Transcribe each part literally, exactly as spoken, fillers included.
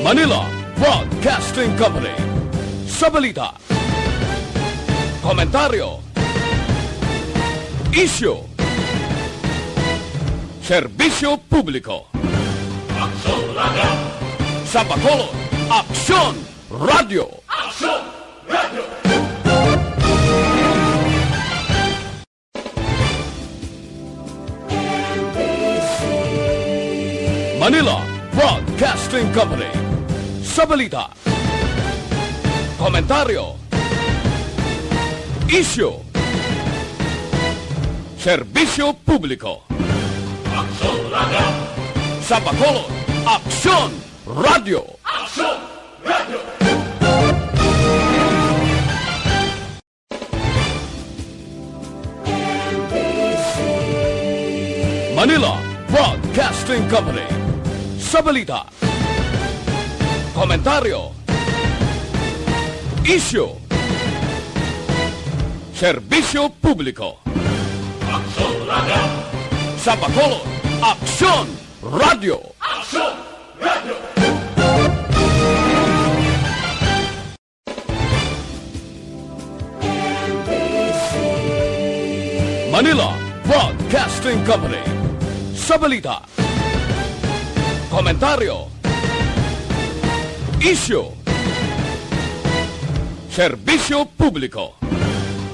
Manila Broadcasting Company. Sa balita, komentaryo, isyu, serbisyo publiko. Aksyon Radio! Sa Bacolod, Aksyon Radio! Aksyon Radio! Manila Broadcasting Company. Sa balita, komentaryo, isyu, serbisyo publiko. Aksyon Radio! Sa Bacolod, Aksyon Radio! Aksyon Radio! Manila Broadcasting Company. Sa balita, komentaryo, isyu, serbisyo publiko. Aksyon Radio! Sa Bacolod, Aksyon Radio! Aksyon Radio! Manila Broadcasting Company. Sa balita, komentaryo, isyu, serbisyo publiko.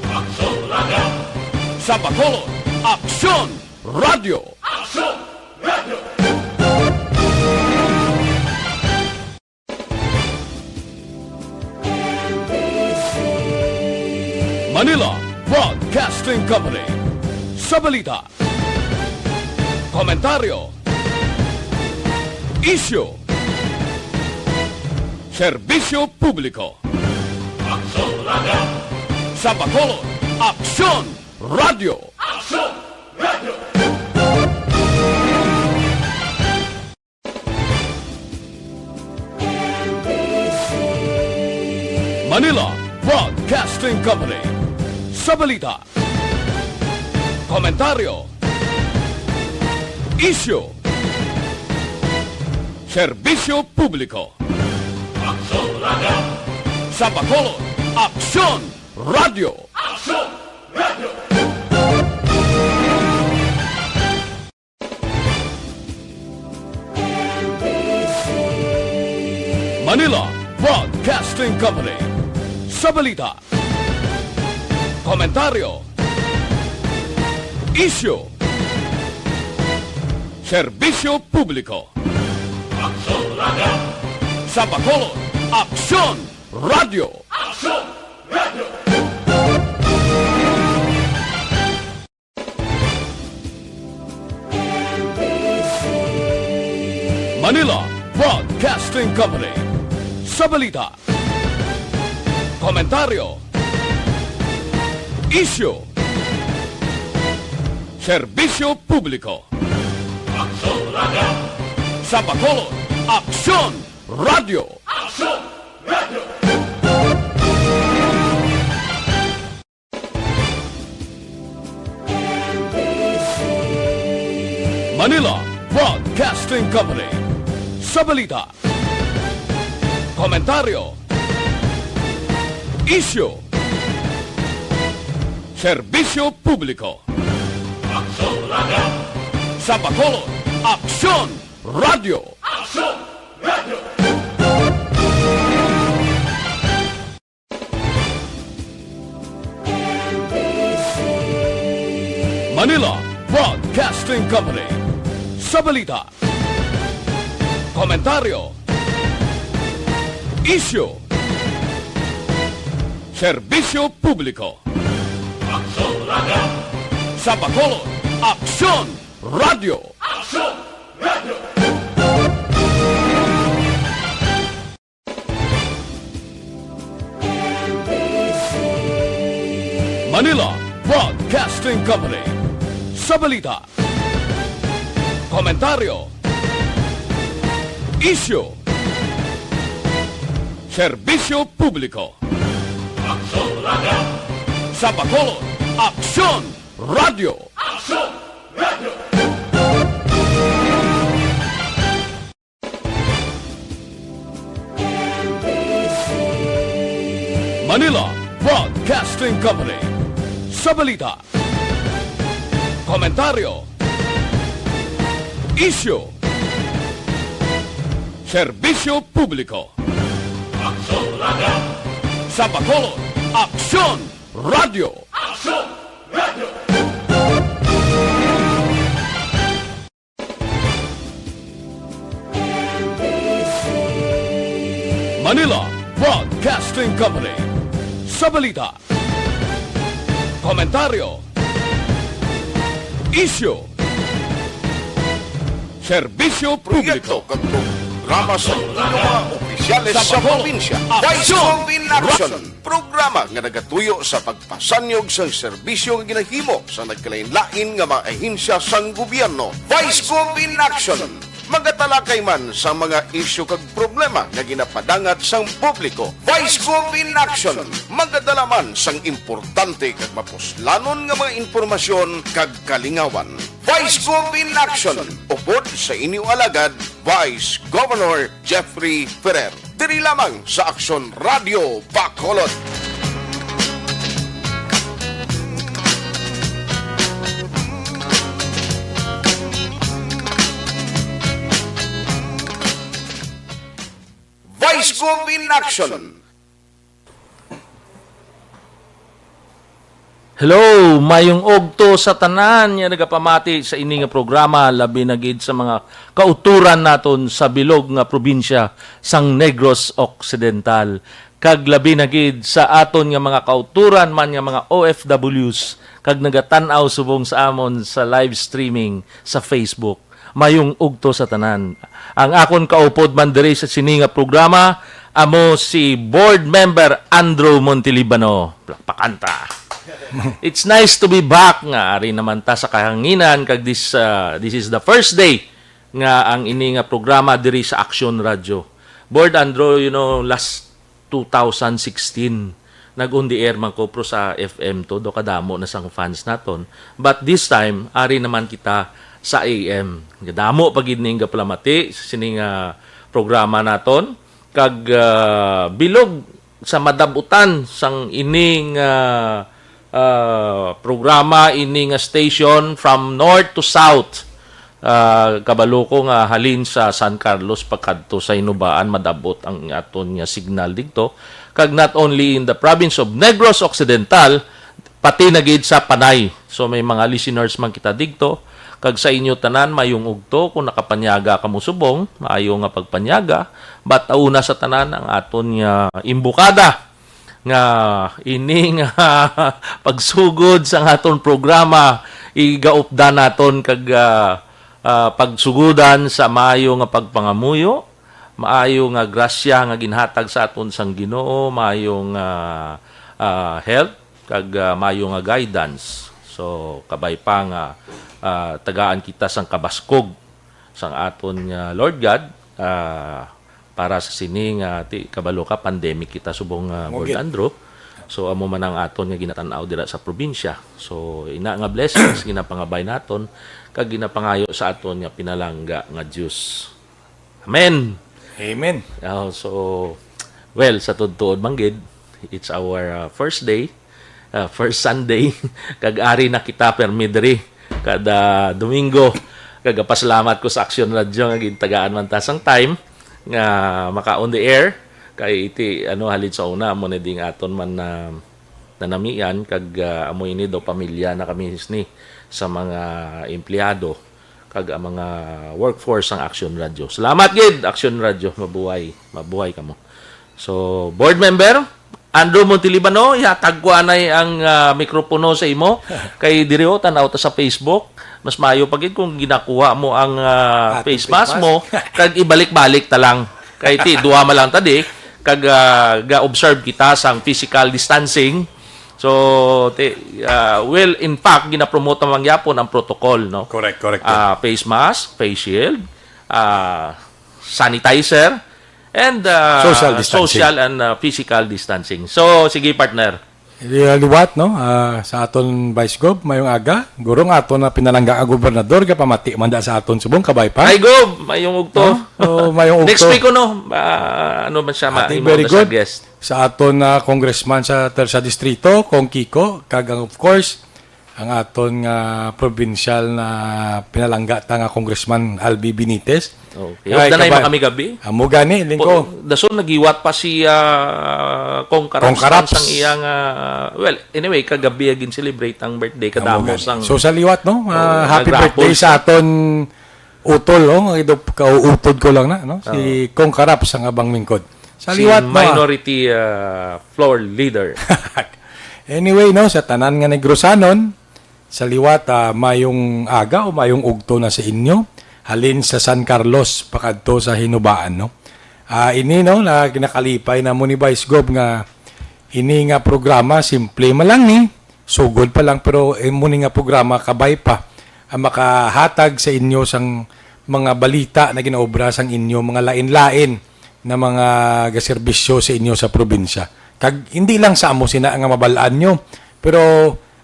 Aksyon Radio! Sa Bacolod, Aksyon Radio! Aksyon Radio! Manila Broadcasting Company. Sa balita, komentaryo, isyu, serbisyo publiko. Aksyon Radio! Sa Bacolod, Aksyon Radio! Aksyon Radio! Manila Broadcasting Company. Sa balita, komentaryo, isyu, serbisyo publiko. Aksyon Radio! Sa Bacolod, Aksyon Radio! Aksyon Radio! Manila Broadcasting Company. Sa balita, komentaryo, isyu, serbisyo publiko. Aksyon Radio! Sa Bacolod, Aksyon Radio! Aksyon Radio! Manila Broadcasting Company. Sa balita, komentaryo, isyu, serbisyo publiko. Aksyon Radio! Sa Bacolod, Aksyon Radio! Aksyon Radio! Manila Broadcasting Company. Sa balita, komentaryo, isyu, serbisyo publiko. Aksyon Radio! Sa Bacolod, Aksyon Radio! Aksyon Radio! Manila Broadcasting Company. Sa balita, komentaryo, isyu, serbisyo publiko. Aksyon Radio! Sa Bacolod, Aksyon Radio! Aksyon Radio! Manila Broadcasting Company. Sa balita, komentaryo, isyu, serbisyo publiko. Aksyon Radio! Sa Bacolod, Aksyon Radio. Aksyon Radio. Manila Broadcasting Company. Sa balita, komentaryo, isyu, serbisyo publiko. Aksyon Radio. Sa Bacolod, Aksyon Radio. Aksyon Radio. Manila Broadcasting Company. Sa balita, komentaryo, isyu, serbisyo publiko. Proyekto kag programa sa inyong mga opisyales sa probinsya. Vice Gov in Action. Programa nga nagatuyo sa pagpasanyog sang serbisyo nga ginahimo sa nagkalain-lain nga mga ahensya sang gobyerno. Vice Gov in Action. Magatalakay man sa mga isyu kag problema nga ginapadangat sang publiko. Vice Gov in Action. Magadala man sang importante kag mapuslanon nga mga impormasyon kag kalingawan. Vice Gov in Action. Upod sa inyo alagad, Vice Governor Jeffrey Ferrer. Diri lamang sa Aksyon Radio Bacolod. Vice Gov in Action. Hello, mayong ugto sa tanan nga nagapamati sa ini nga programa, labi na gid sa mga kauturan naton sa bilog nga probinsya sang Negros Occidental, kag labi na gid sa aton nga mga kauturan man nga mga O F Ws kag nagatan-aw subong sa amon sa live streaming sa Facebook. Mayong ugto sa tanan. Ang akon kaupod man diri sa sini nga programa amo si Board Member Andrew Montelibano. Palakpakan ta. It's nice to be back nga ari naman ta sa kahanginan kag this, uh, this is the first day nga ang ini nga programa diri sa Action Radio. Board Andrew, you know, last two thousand sixteen, nag-on the air man ko, pero sa F M to, do kadamo na sang fans naton. But this time, ari naman kita sa A M. Kadamo pa gid ning gapalamati sa sini nga programa naton. Kag, ah, bilog sa madabutan sang ining, ah, ah, programa, ini nga station from north to south. Ah, kabalo ko nga halin sa San Carlos pagkadto sa Hinubaan, madabot ang aton nga signal didto. Kag not only in the province of Negros Occidental, pati na gid sa Panay. So, may mga listeners man kita didto. Kag sa inyo tanan, mayong ugto. Kung nakapanyaga kamo subong, maayo nga pagpanyaga. But una sa tanan, ang aton nga imbukada nga ini nga pagsugod sa aton programa, igaupdan naton kag, ah, ah, pagsugodan sa maayo nga pagpangamuyo, maayo nga grasya nga ginhatag sa aton sang Ginoo, maayo nga, ah, health, kag, ah, maayo nga guidance. So, kabay pa nga, ah, tagaan kita sang kabaskog sang aton nga Lord God, ah, para sa sini nga ti-, kabalo ka, pandemic kita subong, ah, Board Andrew. So, amo man ang aton nga ginatan-aw dira sa probinsya. So, ina nga blessings ginapangabay naton kag ginapangayo sa aton nga pinalangga nga Dios. Amen. Amen. Oh, so, well, sa tuod-tuod man gid, it's our, uh, first day, uh, first Sunday, kag ari na kita permi diri kada Domingo. Kag pasalamat ko sa Action Radio nga gintagaan man ta sang time nga maka on the air. Kay iti, ano, halin sa una, amo na ding aton man na nanamian, kag, ah, amo ini daw pamilya na kami sini sa mga empleyado kag ang mga workforce sang Action Radio. Salamat gid, Action Radio. Mabuhay. Mabuhay kamo. So, board member, Andrew Montelibano, ihatag ko anay ang, ah, mikropono sa imo. Kay diri, oh, tan-aw ta sa Facebook. Mas maayo pa gid kung ginakuha mo ang, ah, face mask mo, kag ibalik-balik ta lang. Kay ti, duha man lang ta di, kag, ah, ga-observe kita sang physical distancing. So, ti, ah, well, in fact, ginapromote naman gyapon ang protocol, no? Correct, correct. Ah, face mask, face shield, ah, sanitizer, and, ah, social distancing. Social and, ah, physical distancing. So, sige, partner. Li-, liwat, no? Ah, sa aton Vice Gov, mayong aga. Guro nga aton na pinalangga nga gobernador, gapamati man da sa aton subong, kabay pa. Ay, Gov, mayong ugto. No? So, mayong Next ugto. Week ko, no? Ah, ano man siya, ma-, Ate, imo very na sa good. Guest. Sa aton na congressman sa Tersa Distrito, Kong Kiko, kag ang, of course, ang aton nga provincial na pinalangga ta nga Congressman Albi Benitez. Okay. Ay, Huwag na na kabay. Makami gabi. Amo gani, Lingko. Po, dason nagiwat pa si, ah, Kong Karaps Kong Karaps. Sang iyang, ah, well, anyway, kagabi gin celebrate ang birthday Amo kadamo gani. Sang So, sa liwat, no? Ah, Oh, happy nag-raffle birthday siya. Sa aton utol, oh. Ito, kauutod ko lang na, no? Si Oh. Kong Karaps ang abang lingkod. Sa Si liwat, no? Minority, ah, floor leader. Anyway, no, sa tanan nga Negrosanon, sa liwat, ah, mayong aga o mayong ugto na sa inyo, halin sa San Carlos pakadto sa Hinubaan, no? Ah, ini, no, na kinakalipay namo ni Vice Gov nga ini nga programa, simple man lang ni, sugod pa lang, pero imo ni nga programa kabay pa ang makahatag sa inyo sang mga balita na ginaobra sang inyo mga lain-lain na mga gaserbisyo sa inyo sa probinsya. Kag hindi lang sa amo sina nga mabal-an nyo, pero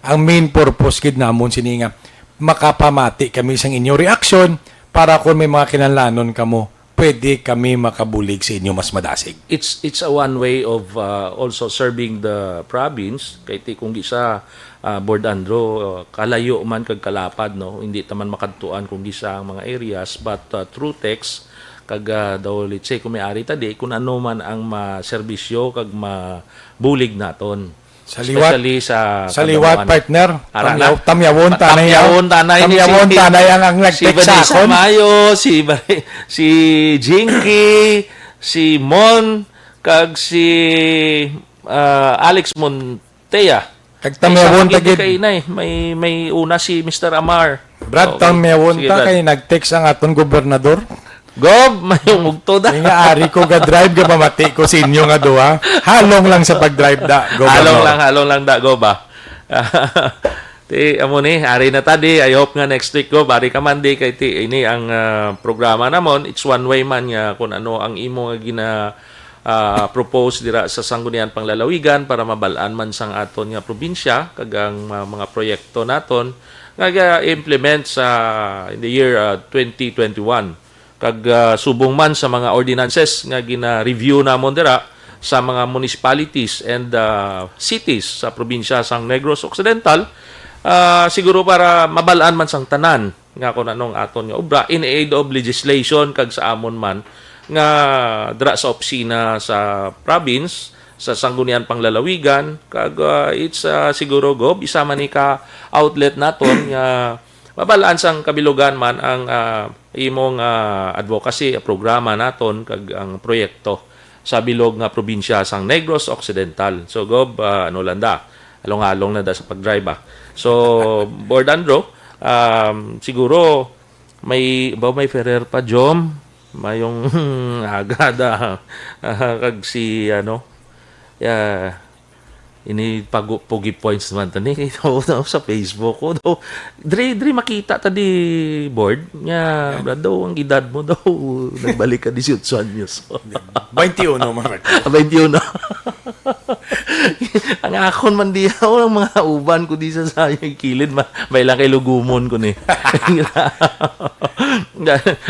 ang main purpose gid namon sini nga makapamati kami sang inyo reaksyon para kung may mga kinahanglanon kamo, pwede kami makabulig sa inyo mas madasig. It's, it's a one way of, uh, also serving the province. Kay ti kung gisa, uh, Board Andro, uh, kalayo man kag kalapad, no? Hindi ta man makadtuan kung gisa ang mga areas, but, uh, through text, kag, uh, daw, let's say, kung may ari ta di, kung ano man ang maserbisyo kag mabulig naton. Sa liwat, Especially sa sa liwat, Kabanguan. Partner. Ara na. Tamyaw-, tamyawon Pa-, tanay, tamyawon ah. Tanay ni Tamyawon si, tanay ang, ang si nag-text sa Vanessa akon. Mayo, si Bar-, si Jinky, si Mon, kag si, ah, Alex Montea. Kag Ay, tamyawon sa ta gid. Kay inay, may, may una si Mister Amar. Brad, okay. Tamyawon Sige, ta Brad. Kay nag-text ang aton gobernador. Gob, mayong ugto da. Kaya nga, ari ko ga-drive, ga mamati ko sa inyo nga duha. Halong lang sa pag-drive da, Gobernador. Halong lang, halong lang da, Gob, ah. Ti, amo ni, ari na ta di. I hope nga next week, Gob, ari ka man di. Kay ti, ini ang, ah, programa namon. It's one way man nga kung ano ang imo nga gina-, ah, propose dira sa Sangguniang Panglalawigan para mabal-an man sang aton nga probinsya kag ang, ah, mga proyekto naton nga ga-implement sa, in the year, ah, twenty twenty-one. Kag, ah, subong man sa mga ordinances nga gina-review namon dira sa mga municipalities and, ah, cities sa probinsya sang Negros Occidental, ah, siguro para mabal-an man sang tanan nga kung anong aton nga obra in aid of legislation kag sa amon man nga dira sa opisina sa province, sa Sangguniang Panglalawigan, kag, ah, it's, ah, siguro, Gob, isa man ni ka outlet naton nga mabal-an sang kabilugan man ang, ah, imong, ah, advocacy programa naton kag ang proyekto sa bilog nga probinsya sang Negros Occidental. So, Gob, ah, ano lang da, along-along na da sa pag-drive, ah. So, Board Andro, um, siguro may, ba may Ferrer pa, Jom? Mayong aga da. Ah, kag si, ano, ya, ini pagu-, pugi points naman to ni. Kita mo daw sa Facebook ko daw. Dre, dre makita ta di, Board. Nga, Brad, daw ang edad mo daw. Nagbalik ka disiotso anyos. Twenty-uno, man, Brad. Ah, twenty-uno. Ang akon man di ako, ang mga uban ko di sa sayang kilid, ma-, may lang kay lugumon ko ni.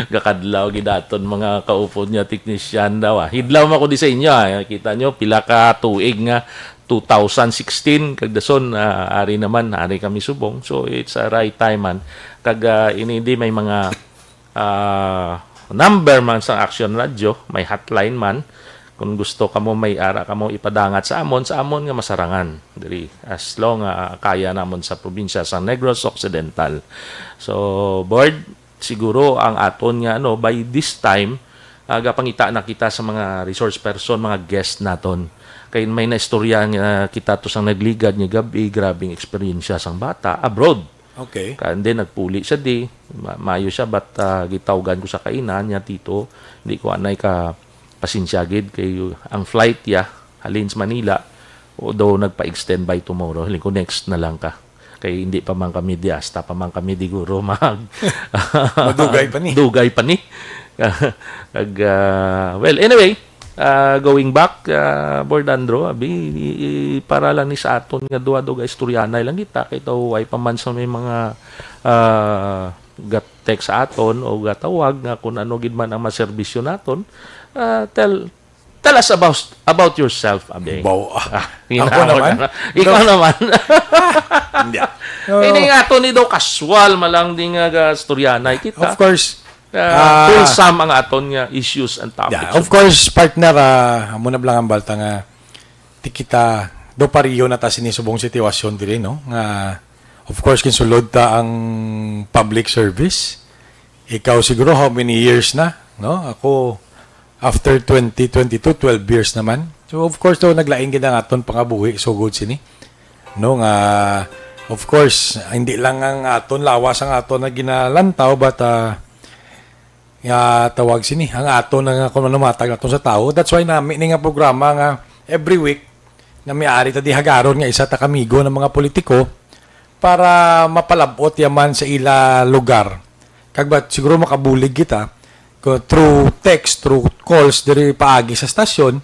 Gakadlaw, gidaton mga kaupod niya, technician daw, ah. Hidlaw man ko di sa inyo, ah. Kita nyo, pila ka tuig nga, two thousand sixteen, kag dason, ah, ari naman, ari kami subong. So, it's a right time, man. Kag, ah, ini di may mga, ah, number man sa Action Radio, may hotline man. Kung gusto kamo, may ara kamo ipadangat sa amon, sa amon nga masarangan diri, as long, ah, kaya namon sa probinsya sa Negros Occidental. So, Board, siguro ang aton nga, ano, by this time, ah, gapangita na kita sa mga resource person, mga guest naton. Kay may naistorya nga kita to sang nagligad nga gab-i, grabing eksperyensya sang bata abroad. Okay. Kay, and then, nagpuli siya di, ma-, maayo siya, but, ah, gitawgan ko sa kainan niya, "Tito, hindi ko anay ka pasensya gid kay ang flight ya halin sa Manila, although nagpa-extend by tomorrow, hiling ko next na lang ka. Kay hindi pa man kami di, hasta pa man kami di guro mag-" Madugay pa ni. Dugay pa ni. Kag, ah, well, anyway, Ah, going back, ah, Board Andrew, abi, i-, i-, para lang ni sa aton nga duha-duha istoryanay lang kita, kay daw way pa man sa may mga, ah, ga-text sa aton o gatawag nga kung ano gid man ang maserbisyo naton. Ah, tell, tell us about, about yourself, abi. Baw, ah, Ah, ako ginawa naman? na. Ikaw naman. Hindi. Ini nga aton ni daw casual malang di nga ga-istoryanay kita. Of course. Ah, Ah, wholesome ang aton nga issues and topics. Yeah, of course, partner, ah, amo na lang ang balta nga ti kita do pariyo na ta sini subong sitwasyon diri, no? Nga, of course, kinsulod ta ang public service. Ikaw siguro, how many years na, no? Ako, after twenty twenty-two, twelve years naman. So, of course, do, naglain gid ang aton pangabuhi sugod sini. No, nga, of course, hindi lang ang aton lawas ang aton na ginalantaw, but, ah, nga tawag sini, ang aton na nga kung ano matag naton sa tao. That's why nami ni nga programa nga every week nga may ari ta di hagaron nga isa ta kamigo ng mga politiko para mapalabot yaman sa ila lugar. Kag ba, siguro makabulig kita ko, through text, through calls diri paagi sa stasyon,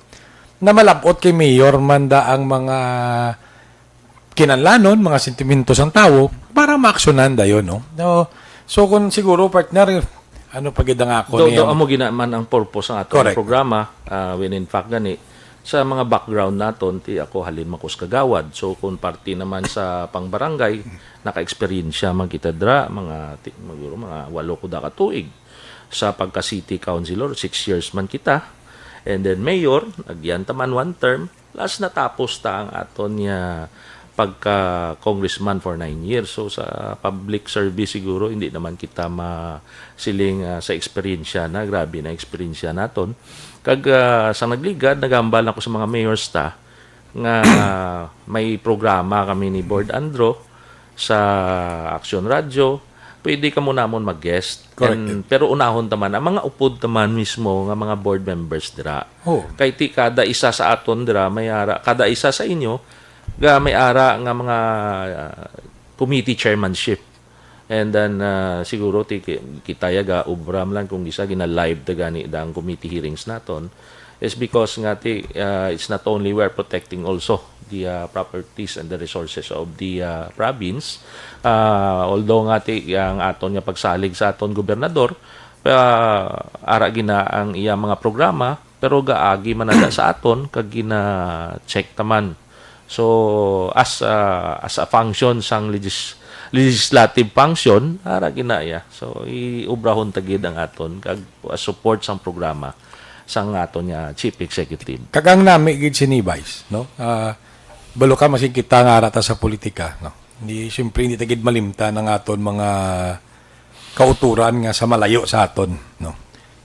na malabot kay mayor man da ang mga kinahanglanon, mga sentimiento sang tawo para maaksyonan dayon, no? No. So, kung siguro, partner, ano pa gid ang ako Do, do, niya? Amo gina man ang purpose sa ato Correct. Programa, ah, when in fact gani sa mga background naton, ti ako halin man ko sa kagawad. So, kung parte naman sa pangbarangay, naka-eksperyensya man kita dira, mga ti-, siguro mga walo ko da ka tuig. Sa pagka city councilor, six years man kita. And then mayor, agyan ta man one term, plus natapos ta ang aton nga pagka congressman for nine years. So, sa public service siguro, hindi naman kita masiling, ah, sa eksperyensya na, grabe na eksperyensya naton. Kag, ah, sa nagligad, nagambal ako sa mga mayors ta nga may programa kami ni Board Andro sa Action Radio. Pwede kamo namon mag-guest. Correct. And, pero unahon ta man, ang mga upod ta man mismo nga mga board members dira. Oh. Kay ti kada isa sa aton dira, may ara, kada isa sa inyo, ga may ara nga mga, ah, committee chairmanship. And then, ah, siguro ti ki-, kita ya ga obra man lang kung isa gina-live ta gani da ang committee hearings naton is because nga ti, ah, it's not only we are protecting also the, ah, properties and the resources of the, ah, province. Ah, although nga ti ang aton nga pagsalig sa aton gobernador, ah, ara gina ang iya mga programa, pero gaagi man na sa aton kag gina-check ta man. So, as a, as a function sang legis-, legislative function, ara gina iya. So, iubrahon ta gid ang aton kag, uh, support sang programa sang aton nga chief executive. Kag ang nami gid sini, Vice, no? Ah, balo ka, maski kita nga ara ta sa politika, no? Hindi, siyempre, hindi ta gid malimtan ang aton mga kauturan nga sa malayo sa aton, no?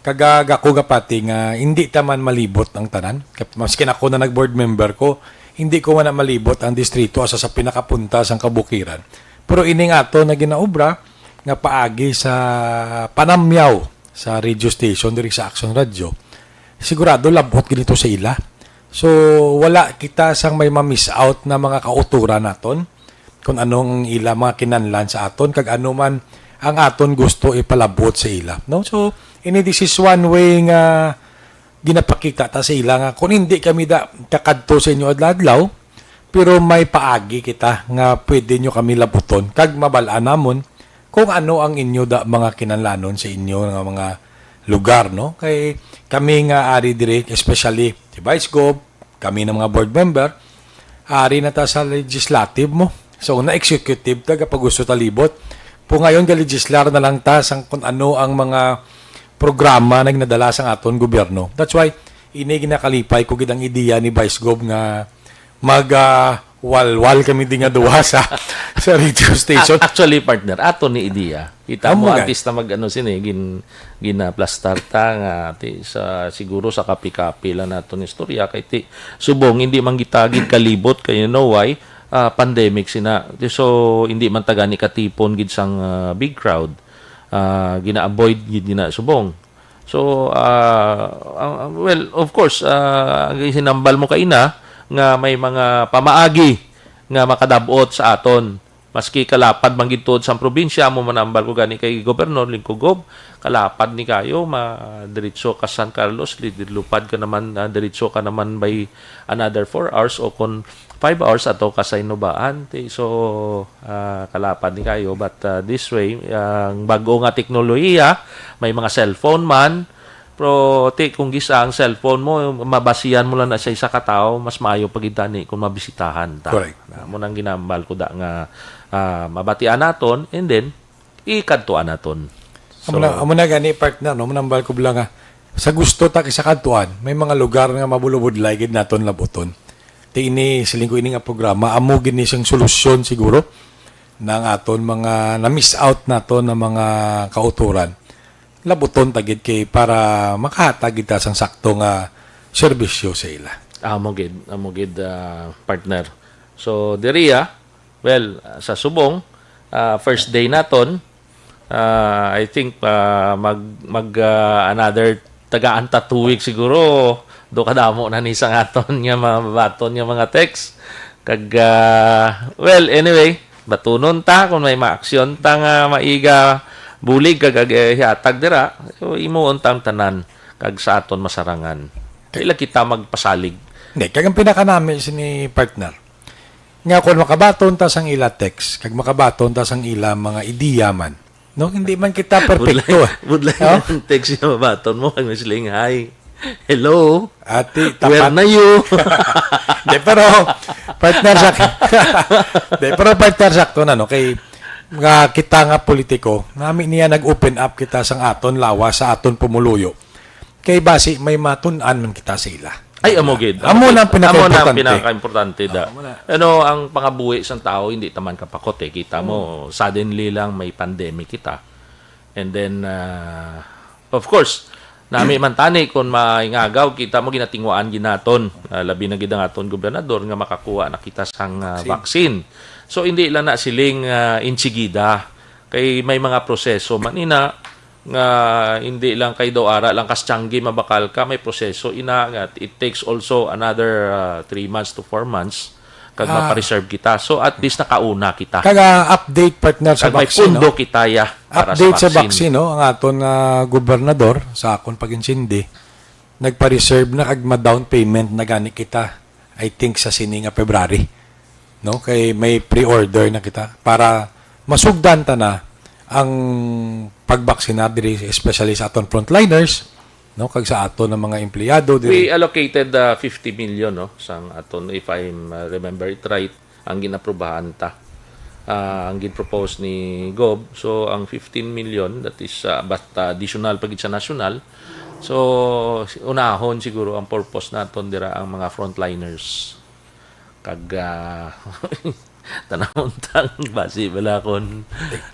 Kag, ah, ako gapati nga hindi ta man malibot ang tanan. Kap-, maskin ako na nag-board member ko, hindi ko man na malibot ang distrito asa sa pinakapunta sang kabukiran. Pero ini nga ato na ginaobra nga paagi sa panamyaw sa radio station diri sa Action Radio, sigurado labot gid ito sa ila. So, wala kita sang may ma-miss out na mga kauturan naton kung ano ang ila mga kinahanglan sa aton, kag ano man ang aton gusto ipalabot sa ila, no? So, ini, this is one way nga ginapakita ta sa ila nga kung hindi kami da kakadto sa inyo adlaw-adlaw, pero may paagi kita nga pwede nyo kami labuton kag mabal-an namon kung ano ang inyo da mga kinahanglanon sa inyo nga mga lugar, no? Kay kami nga ari diri, especially si Vice Gov, kami na mga board member, ari na ta sa legislative mo. So, na executive ta, kapag gusto ta libot. Pungayon, ga-legislar na lang ta sang kung ano ang mga programa na ginadala sang aton gobyerno. That's why, ini ginakalipay ko gid ang ideya ni Vice Gov nga mag, ah, walwal kami di nga duha sa, sa radio station. Ac-, actually, partner, ato ni ideya. Kita Amo mo, nga. Antes na mag, ano, sini, gin-, ginaplastar ta nga, ti, sa, siguro sa kapi-kapi lang naton istorya, kay ti, subong, hindi man kita gid kalibot, kay you know why? Ah, pandemic sina. Ti, so, hindi man ta gani katipon gid sang, ah, big crowd. Ah, gina-avoid gid gina subong. So, ah, ang, ang, well, of course, ah, ang sinambal mo kaina nga may mga pamaagi nga makadab-ot sa aton. Maski kalapad man gid tuod sang probinsya, amo man ang hambal ko gani kay Gobernador Lingkod Gob, kalapad ni kayo, ma-, diretso ka San Carlos, li-, lupad ka naman, ah, diretso ka naman by another four hours o kon five hours ato ka sa Inubaan. Ti-, so, ah, kalapad ni kayo. But, ah, this way, ang bag-o nga teknolohiya, may mga cellphone man, pero ti, kung gisa ang cellphone mo, mabasihan mo lang na sa isa ka tawo, mas maayo pa gid tani kung mabisitahan ta. Correct. Amo nang ginambal ko da nga, ah, mabatian naton, and then, ikadtuan naton. Amo na, So, amo na gani, partner, no? Manambal ko lang nga, sa gusto ta kisa kadtuan, may mga lugar nga mabulubudlay gid naton labuton. Ti ini, siling ko, ini nga programa, amo gid ni siyang solusyon siguro ng aton mga na-miss out naton na mga kauturan. Labuton ta gid kay para makahatag gid ta sang sakto nga serbisyo sa ila. Amo gid, amo gid, ah, partner. So, diri, ah, well, sa subong, ah, first day naton, ah, I think, ah, mag, mag, ah, another tagaan ta two weeks siguro. Do kadamo na ni sang aton nga mabaton nga mga text. Kag, ah, well, anyway, batunon ta kung may maaksyon ta nga maiga bulig kag ag-, eh, hiatag dira. So, imuon ta ang tanan kag sa aton masarangan. Ila kita magpasalig. Hindi, kag ang pinakanami sini, partner, nga kung makabaton ta sang ila text, kag makabaton ta sang ila mga ideya man, no? Hindi man kita Budlay, perpekto, eh. budlay Oh? ang text nga mabaton mo, kag may siling, "Hi, hello, Ati, where tapat. na you?" Hindi, pero partner sa Hindi, pero partner, sakto na, no? Kay nga kita nga politiko, nami niya nag-open up kita sang aton lawas, sa aton pumuluyo. Kay basi may matun-an man kita sa ila. Ay, amo gid, Amo amo na gid. ang Amo na ang pinaka-importante. pinaka-importante, da. Amo na. Ano, ang pangabuhi sang tao, hindi taman kapakot, eh. Kita mo, Hmm. suddenly lang may pandemic kita. And then, ah, of course, nami man tani kung maingagaw, kita mo, ginatingwaan ginaton. Ah, labi na gid ang aton gobernador nga makakuha na kita sang, ah, Vaccine. vaccine. So, hindi lang na siling, ah, insigida. Kay may mga proseso man ina, nga hindi lang kay daw ara lang kas tiyanggi mabakal ka, may proseso ina nga it takes also another, ah, three months to four months kag Ah. mapareserve kita. So, at least nakauna kita. Kag, ah, update, partner, sa Kag may vaccine, pundo no? kita, ya, para sa Update sa vaccine. vaccine, no? Ang aton, ah, gobernador, sa akon pag-intindi, nagpa-reserve na kag ma-down payment na gani kita, I think, sa sini nga February, no? Kay may pre-order na kita para masugdan ta na ang pagbaksinar diri, especially sa aton frontliners, no? Kag sa aton nga mga empleyado diri. We allocated, uh, fifty million, no? Sang aton, if I, uh, remember it right, ang ginaprubahan ta. Ah, ang gin-propose ni Gob. So, ang fifteen million, that is, uh, basta additional pa gid sa national. So, si-, unahon siguro ang purpose naton dira ang mga frontliners. Kag, ah, tanawon tang basi bala kon,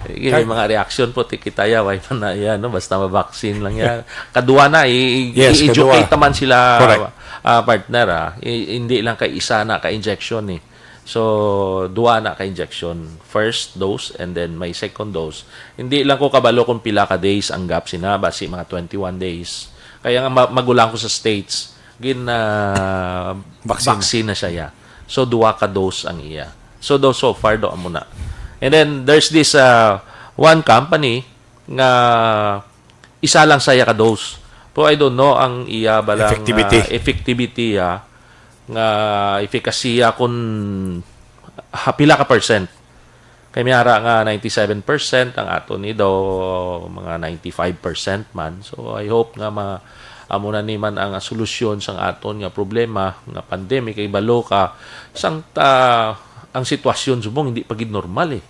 eh, may kag mga reaction po, ti kita ya, why man na ya, no? Basta ma-vaccine lang ya. Kadua na, i-, i-, Yes, i-educate kadua. naman sila, Correct. ah, partner, ah. I-, hindi lang kay isa na ka injection, eh. So, dua na ka injection. First dose and then may second dose. Hindi lang ko kabalo kung pila ka days ang gap sina, basi mga twenty-one days. Kaya nga ma-, magulang ko sa States, gin, ah, Vaccine. vaccine na siya, ya. So, dua ka dose ang iya. So, do, so far, do amo na. And then, there's this, ah, one company nga isa lang saya ka dose. Pero I don't know ang iya balang, Effectivity. ah, effectivity, ah, nga efficacy, ah, kung ha, pila ka percent. Kay may ara nga ninety-seven percent, ang aton ni daw mga ninety-five percent man. So, I hope nga ma-, amo na ni man ang solusyon sang aton nga problema nga pandemic. Kay balo ka, sang ta-, ang sitwasyon subong hindi pa gid normal, eh.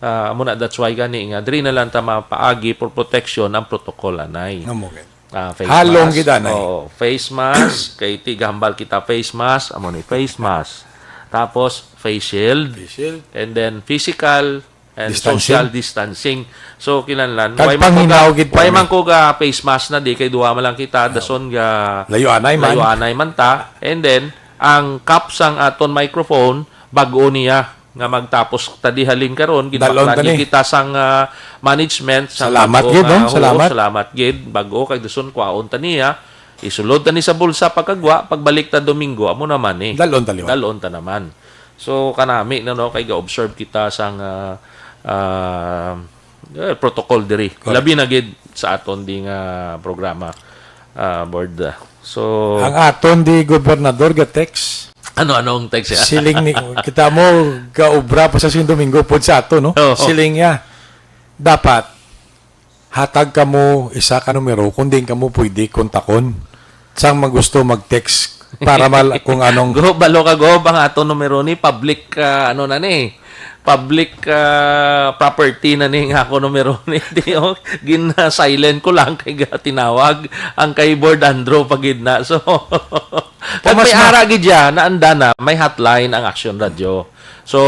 Ah, amo na, that's why gani nga diri na lang ta mapaagi for protection ang protocol, anay. Amo gid. Ah, face Halong mask. gid, anay. Oo, face mask, kay ti gahambal kita face mask, amo ni face mask. Tapos face shield, Face shield. and then physical and Distancing. social distancing. So, kinahanglan, Kag why man ko panginaw ga, gid, why partner. man ko ga face mask na di, kay duha man lang kita, dason ga Layo-anay man. layo-anay man ta. And then, ang cap sang aton microphone, bag-o niya nga magtapos ta di halin karon, Dalon ginbaklan ta ni. kita sang, ah, management, sang Salamat bag-o gid, nga, no? oo, Salamat. salamat gid, bag-o, kay dason kwaon ta niya, isulod ta ni sa bulsa pagkagwa, pagbalik ta Domingo, amo naman, eh. Dalon ta liwat. Dalon ta naman. So, kanami na, no, kay ga-observe kita sang, ah, ah, eh, protocol diri. Correct. Labi na gid sa aton di nga programa, ah, board. So, ang aton di gobernador ga-text. Ano, anong text siya? Siling ni, kita mo, gaobra pa sa Santo Domingo pod sa ato, no? Oo. Siling niya, dapat hatag kamo isa ka numero kung diin kamo pwede kontakon. Sang magusto mag-text para mal-, kung anong Go, balo ka, go, ang aton numero ni public, ah, ano na ni, public, ah, property na ni nga ako numero ni. Di, oh, gin-silent ko lang kay ga-, tinawag ang kay Board Andrew pa gid na. So, kag may Pumasma. Ara gid ya, naanda na, may hotline ang Action Radio. So,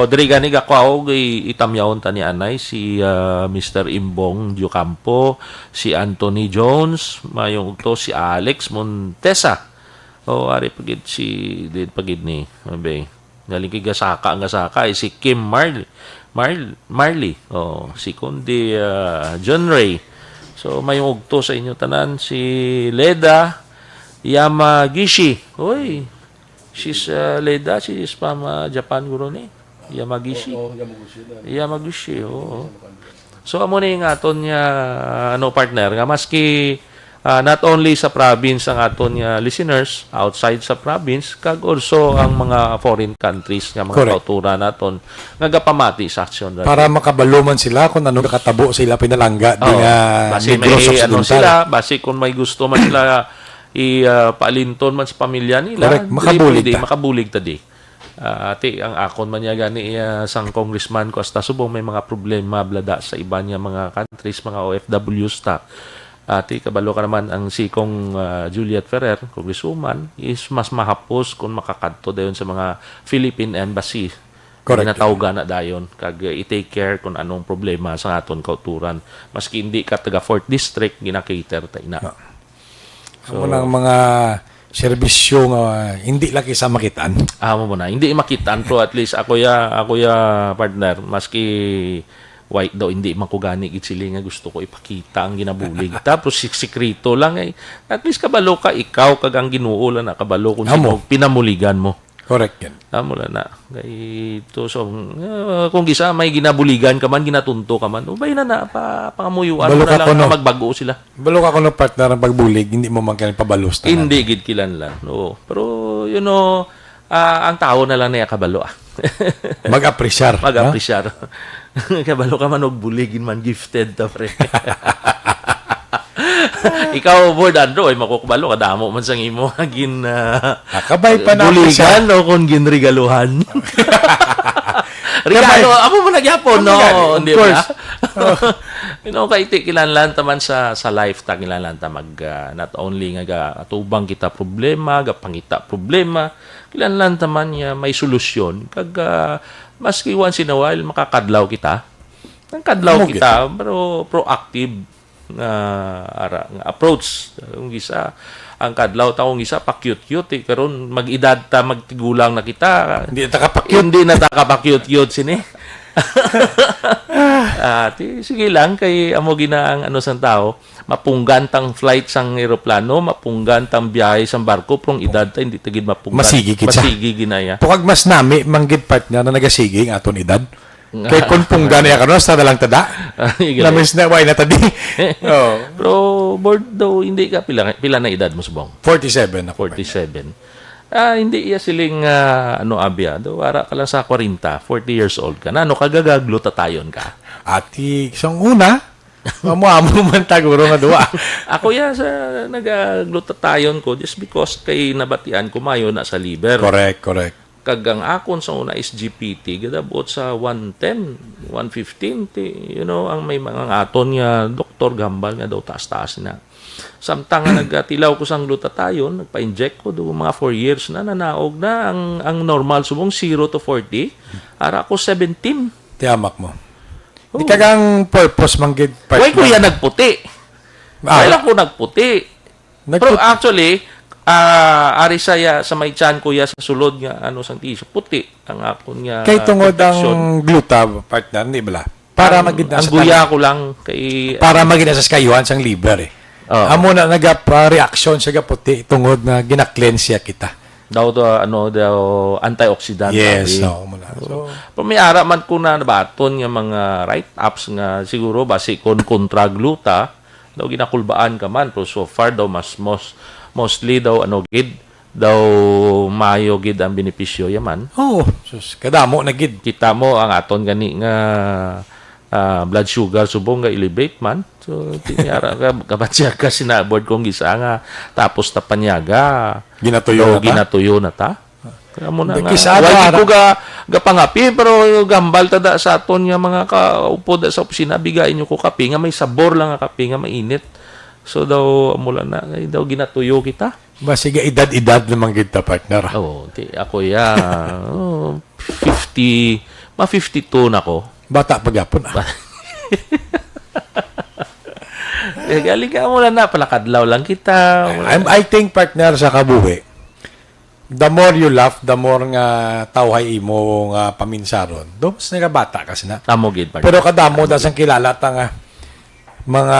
diri gani gakwaog, i-, itamyawon ta ni anay si, ah, Mister Imbong Diocampo, si Anthony Jones, mayong ugto si Alex Montesa. O, ari pa gid si, din pa gid ni, abe. Galing kay Gasaka, ang Gasaka, eh, si Kim Marley. Marl-, Marley. O, si Kundi, ah, John Ray. So, mayong ugto sa inyo tanan, si Leda Yamagishi. Oy, she's, ah, Leda, she's from, ah, Japan, guro ni. Yamagishi. Oo, Yamaguchi na. Yamaguchi, oo. So, amo ni nga aton nga, ano, partner, nga maski, ah, not only sa province ang aton nga listeners, outside sa province, kag also ang mga foreign countries nga mga Correct. Kauturan naton nga gapamati sa Action Radio. Para makabalo man sila kung ano nakatabo sa ila pinalangga di Oo. Nga Basi Negros may, ano, Occidental. Sila, basi kung may gusto man sila i, ah, paalinton man sa pamilya nila, Correct. Dili Makabulig pwede, ta. Makabulig ta di. Ah, ati, ang akon man niya gani, ah, sang congressman ko hasta subong may mga problema blada sa iban nga mga countries, mga O F Ws ta. Ati, kabalo ka naman ang si Cong, ah, Juliet Ferrer, congresswoman, is mas mahapos kung makakadto dayon sa mga Philippine Embassy. Correct. Ginatawga na dayon, kag, eh, i-take care kung anong problema sa aton kauturan. Maski hindi ka taga Fourth District, gina-cater ta ina. Ah. So, amo nang mga serbisyo nga hindi lang kisa makitaan. Amo mo na, hindi makitaan, pero at least ako ya, ako ya, partner, maski white daw, hindi man ko gani gid sila nga gusto ko ipakita ang ginabulig. Tapos si-, sikreto lang eh. At least kabalo ka, ikaw kag ang Ginoo lang nakabalo kung Amo. Sino pinamuligan mo. Correct yan. Amo lang na. Kay ito, so, ah, kung gisa may ginabuligan ka man, ginatunto ka man, ubay na na, pa, pangamuyuan Balo mo na ka lang kuno. Na magbago sila. Balo ka kuno, partner, ang pagbulig, hindi mo man kaya pabalos tanan. Hindi gid kilanlan. Oo. Pero, you know, ah, ang tao na lang niya kabalo, ah. Mag-apresyar, no? Mag-apresyar. Kabalo ka man og buligin man, gifted ta, pre. Ikaw, Board Andrew, ay makukbalo, kadamo man sang imo nga gin, ah, Akabay pa na buligan, no, kung ginregaluhan. Regalo, Kabay. Amo mo na gyapon, Amo no? Gani, of Hindi ba? Course. Oh. You know, kay ti-, kinahanglan ta man sa, sa life ta, kinahanglan ta mag, ah, not only nga ga-, atubang kita problema, gapangita problema, kinahanglan ta man nga may solusyon. Kag, ah, maski once in a while, makakadlaw kita. Ang kadlaw Amo kita, pero proactive nga ara, nga approach. Ang isa, ang kadlaw ta, ang isa, pa-cute-cute, eh. Karon, mag-edad ta, magtigulang na kita. Hindi ta ka-pa-cute. Hindi na ta ka-pa-cute-cute, sini. Ah, ti, sige lang, kay amo gina ang ano sang tao, mapunggan tang flight sang eroplano, mapunggan tang biyahe sang barko, pero ang edad ta, hindi ta gid mapunggan. Masigi gid siya. Masigi ginaya. Pukag mas nami, manggid partner na nagasigi ang aton edad. Kay kung punggan niya karon, sa na lang tada. Ay, galing. Lamis na, why na tadi? Oh. Pero, Board, daw, hindi ka, pila, pila na edad mo, subong? Forty-seven ako. Forty-seven. Ah, hindi iya siling, ah, ano, abya. Do, ara ka lang sa kwarenta, forty years old ka na. Ano ka, gagaglutatayon ka? Ati, sang una, amo-amo man taguro nga duwa. Ako ya sa nagaglutatayon ko just because kay nabatian ko mayo na sa liver. Correct, correct. Kag ang akon sa una is G P T, gadabot sa one ten, one fifteen, ti, you know, ang may mga aton nga doktor gambal nga daw taas-taas na. Samtang nga nagatilaw ko sang glutathione, nagpa-inject ko, do mga four years na, nanaog na. Ang, ang normal subong zero to forty, ara ko seventeen. Tiamak mo. Oh. Ikagang purpose man gid, Why partner? Kuya nagputi? Ah. Why lang ko nagputi? Nagput- Pero actually, ah, ari saya sa may tiyan, kuya, sa sulod nga, ano, sang tissue, puti ang akon nga Kay tungod ang protection. Gluta, partner, di bala? Para Ang, magid ang sa guya tana-, ko lang kay, para ano, magid sa kayuhan sang liver, eh. Oo. Amo na nagapa-reaction siya gaputi tungod nga gina-cleanse siya kita. Daw to, ano, daw antioxidant, Yes, abi. Oo, muna. So, So, pero may ara man ko na nabaton nga mga write-ups nga siguro basi kon kontra gluta, daw ginakulbaan ka man, pero so far daw mas, mos-, mostly daw ano gid, daw maayo gid ang benepisyo yaman. Oo, sus, kadamo na gid. Kita mo ang aton gani nga, ah, blood sugar subong nga elevate man. So, tinyara ka, kabatsya ka sinabod kong gisa nga tapos na panyaga. Ginatuyo Daw na ta? ginatuyo na ta. Kaya mo na Hindi, nga, kisa wala ara. ko ga, gapangapi, pero gambal ta da sa aton nga mga kaupod da sa opisina, bigay nyo ko kape nga may sabor lang nga kape nga mainit. So daw, amo lang na, ay, daw ginatuyo kita. Basi ga edad-edad naman kita, partner. Oo, ti, ako ya, oh, fifty, ma fifty-two na ko. Bata pa gyapon, ah. Eh, galing ka mo lang na, palakadlaw lang kita. I, I'm, I think, partner, sa kabuhi, the more you laugh, the more nga tawhay imo nga paminsaron, do mas nagabata ka sina. Amo gid, partner. Pero kadamo da sang kilala ta nga mga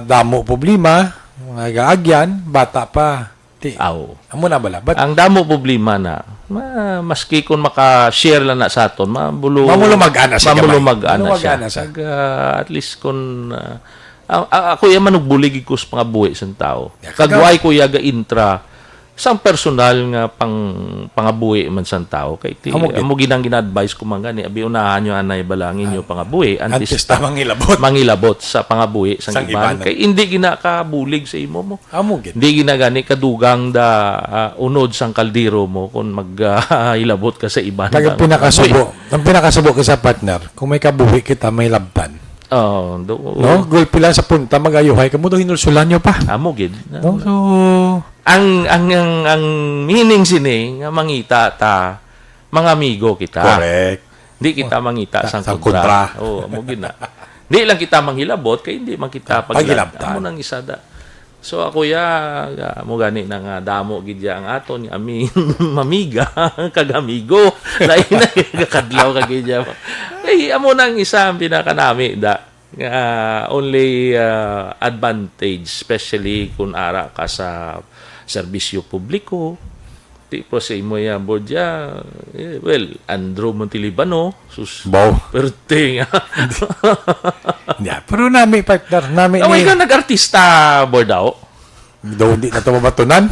damo problema, mga gaagyan, bata pa. Ti, Aw. amo na bala. But Ang damo problema na, ma-, maski kung maka-share lang na sa aton, mabulo-, Mamulumag-ana siya, mamulumag-ana siya. Mamulumag-ana siya. Kag, ah, at least kung, ah, a-, a-, ako yung manugbulig ko sa pangabuhi sang tao. Yeah, Kag kag- why ko yaga intra sang personal nga pang-, pangabuhi man sang tao. Kay ti, Amo gid. amo ginang gina-advise ko man gani, abi unahan nyo anay bala ang inyo An-, pangabuhi, antes antes ta ta mangilabot. mangilabot sa pangabuhi sang Sang iban. iban. Kay hindi ginakabulig sa imo mo. Amo gid. Hindi ginagani kadugang da, ah, unod sang kaldero mo kung mag, ah, hilabot ka sa iban. Kag ang pinakasubo, ang pinakasubo ka sa partner, kung may kabuhi kita, may labtan. Oh, do, No? Gulpi lang sa punta, mag-ayuhay ka mo, do hinulsulan nyo pa. Amo gid. No? So, Ang, ang, ang, ang meaning sini nga mangita ta, mga amigo kita. Correct. Di kita mangita Ta-, sang sang kontra. kontra. Oo, amo gid na. Di lang kita manghilabot kay hindi man kita Ah, paghilabtan. paghilabtan. Amo nang isa da. So ako ya, ah, mo gani na nga damo gid ya ang aton nga ami-, mamiga kag amigo. Lain na yung kakadlaw ka gid ya. Ay, amo nang isa ang pinakanami da. Nga only, ah, advantage, especially kung ara ka sa serbisyo publiko. Di po sa imo ya, board ya, eh, well, Andrew Montelibano, sus, Baw. perte nga. Hindi, pero nami, partner, nami Away ni ka nag-artista, board, aw? Daw hindi na to mabatunan.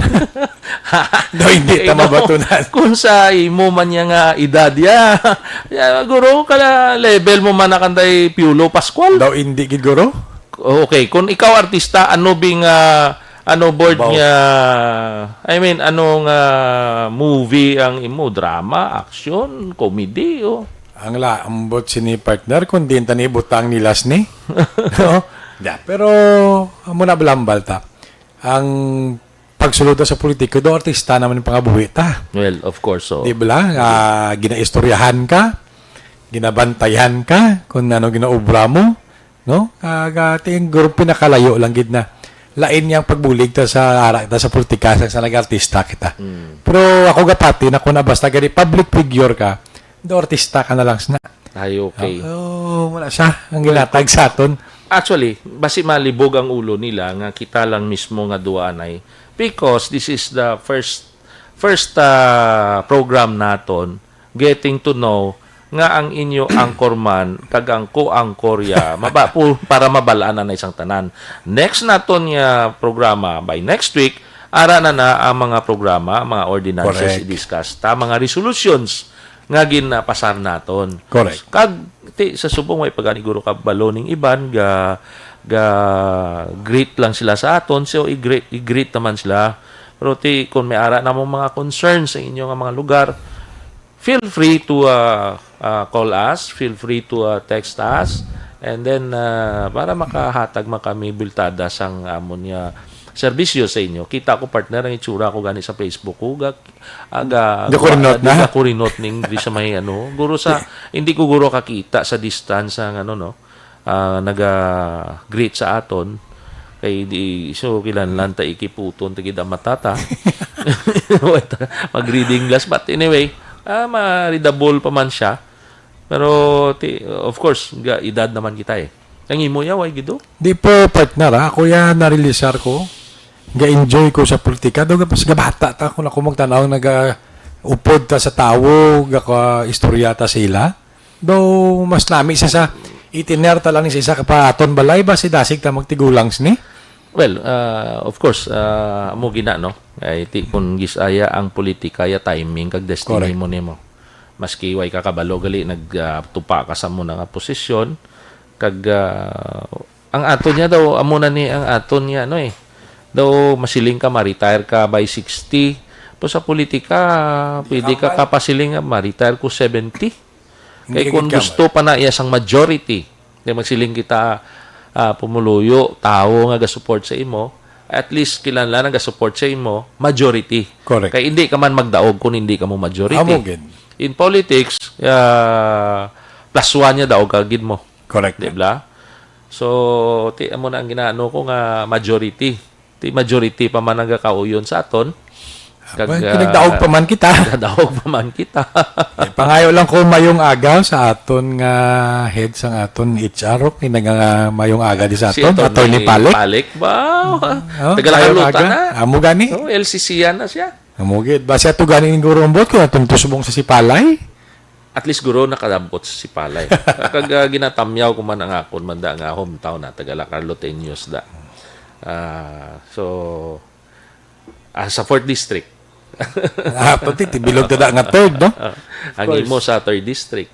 Daw hindi Eh, ta no, mabatunan. Kung sa imo man niya nga edad, ya, ya, guro, kala level mo man na kanday Piolo Pascual. Daw hindi gid, guro. Okay, kung ikaw artista, ano bing, ah, ano board Baw. niya, I mean, ano nga movie ang imo? Drama, action, comedy, o? Ang laambot sini, partner, kung di ta ni butang ni last ni. No? Da, pero, amo na balambal ta. Ang pagsulod sa politiko, do artista naman yung pangabuhi ta. Well, of course, so. Di ba? Ah, ginaistoryahan ka, ginabantayan ka, kung ano ginaobra mo, no? Kag, ah, ting guro pinakalayo lang gid na. Lain niyang pagbulig ta sa ara ta sa politika sa, sa nag-artista kita. Mm. Pero ako gapati na kung na basta gani public figure ka, do artista ka na lang sina. Ay, okay. Oh, wala siya. Ang Well, ginatag sa aton. Actually, basi malibog ang ulo nila nga kita lang mismo nga duwa anay. Because this is the first, first, ah, program naton, getting to know nga ang inyo anchorman kag ang co-anchor ya, maba-, pu-, para mabalaan na na isang tanan. Next naton nga programa, by next week, ara na na ang mga programa, mga ordinances Correct. i-discuss ta, mga resolutions nga ginapasar naton. Correct. Kag, ti, sa subong, may pagani guro ka balo ning iban, ga, ga greet lang sila sa aton, so i-greet, i-greet naman sila. Pero ti, kung may ara namong mga concerns sa inyo nga mga lugar, feel free to, uh, uh, call us, feel free to, uh, text us, and then, uh, para makahatag man kami bultada sang amon nga serbisyo sa inyo. Kita ko, partner, ang itsura ko gani sa Facebook ko, ga, aga, Gakurinot aga, na. gakurinot ning di sa may ano. Guro sa, hindi ko guro kakita sa distance ang ano, no? Ah, naga-greet sa aton. Kay di, so, kinahanglan ta ikiputon, ta gid ang mata ta. Mag-reading glass. But anyway, ah, ma-readable pa man siya. Pero, ti-, of course, ga-, edad naman kita eh. Ang imo ya, way gido? Di po, partner, ha? Ako ya, na-releasear ko. Ga-enjoy ko sa politika. Daw, mas gabata ta kung ako magtanaw, naga-upod ta sa tawo, gaka-istorya ta sila. Daw, mas nami sa, sa itiner ta lang ni sa isa ka pa aton balay ba si dasig ta magtigulangs ni? Well, uh, of course, uh, amo gina, no? Ay, ti, kung gisaya ang politika, ya timing kag destiny Correct. mo nimo. Maski way ka kabalo gali, nagtupa ka sa mo na nga posisyon, kag uh, ang aton niya daw, amo na ni ang aton niya, ano eh. Daw masiling ka, ma-retire ka by sixty. Pero sa politika, pwede ka kapasiling nga ma-retire ko seventy. Kay kung gusto pa na iya sang majority, kay magsiling kita, ah, pumuluyo, tawo nga ga-support sa imo, at least kinahanglan nga ga-support sa imo, majority. Correct. Kay hindi ka man magdaog kung hindi ka mo majority. Amo gid. In politics, ah, plus one niya daog ka gid mo. Correct. Di ba? So, ti amo na ang ginaano ko nga majority. Ti majority pa man nagakauyon sa aton. Kag, ah, nagdaog pa man kita. Nagdaog pa man kita. Eh, pangayo lang ko mayong aga sa aton nga head sang aton H R, ni nga mayong aga di sa aton, si Attorney Palik. Palik ba? Oh, taga Carlota na. Amo gani. Oh, L C C yan na siya. Amo gid. Basi ato gani ning gurumbot ko atong tusbong sa Sipalay. At least guro nakadabot sa Sipalay. Kag uh, ginatamyaw ko man ang akon man da nga hometown na taga La Carloteños da. Uh, so ah, sa fourth district. Ah, pati tibilog ta da nga third, no? Ah, ang imo sa third district.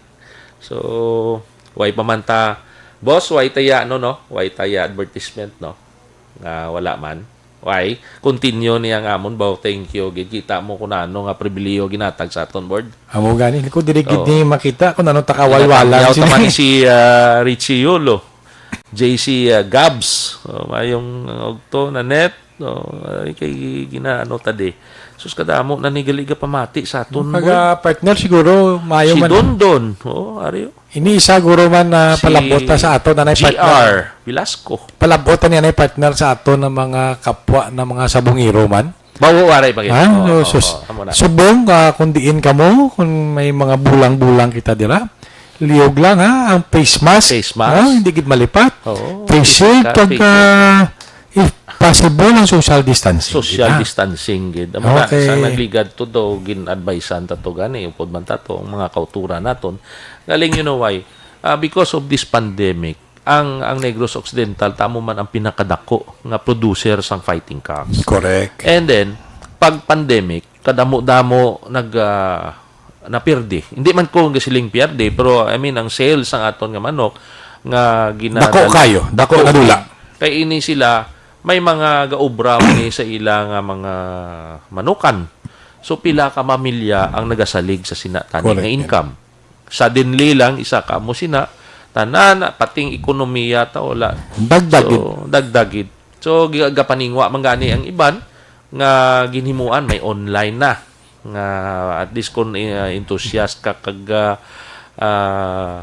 So, way pa man ta, boss, way taya, no, no? Way taya advertisement, no? Nga wala man. Why? Continue niya nga amon ba? Thank you. Gikita mo kung ano nga pribiliyo ginatag sa aton board. Amo gani ko diri gid ni makita kung ano takawalwala. Yaw taman si uh, Richie Yulo, J C uh, Gabs, oh, mayong uh, ugto na net. No, ay kay ginaano ta di. Sus kadamo na ni gali ga pamati sa aton board. Kaga partner siguro maayo si man. Dondon. Oh, ari. Ini isa guro man na si palabot na sa ato na nay partner. G R Velasco. Palabot na nay partner sa ato na mga kapwa na mga sabungiro man. Bawo waray pa gid. Ah, oh, oh, sus. Oh, subong uh, kung diin kamo, kung may mga bulang-bulang kita dira. Liog lang ha, ang face mask. Face mask. Oh, hindi gid malipat. Oh, face shield pag uh, If possible, ang social distancing. Social distancing gid. Amo na, okay. Sa nagligad to do, gin-advisean ta to gani, upod man ta to, ang mga kauturan naton. Galing, you know why? Uh, because of this pandemic, ang ang Negros Occidental tamo man ang pinakadako nga producer sang fighting cocks. Correct. And then, pag pandemic, kadamo-damo nag uh, napirdi. Hindi man ko gasiling pirdi, pero I mean ang sales sang aton nga manok nga ginadala dako kayo, dako nga dula. Kay ini sila may mga gaobra man ni sa ila nga mga manukan. So pila ka mamilya ang nagasalig sa sina tani nga income. Suddenly lang isa ka mo sina tanan pating ekonomiya ta wala. Dagdagid. So, dagdagid. So gapaningwa man gani ang iban nga ginhimuan may online na. Nga at least kung uh, enthusiast ka kag uh, uh,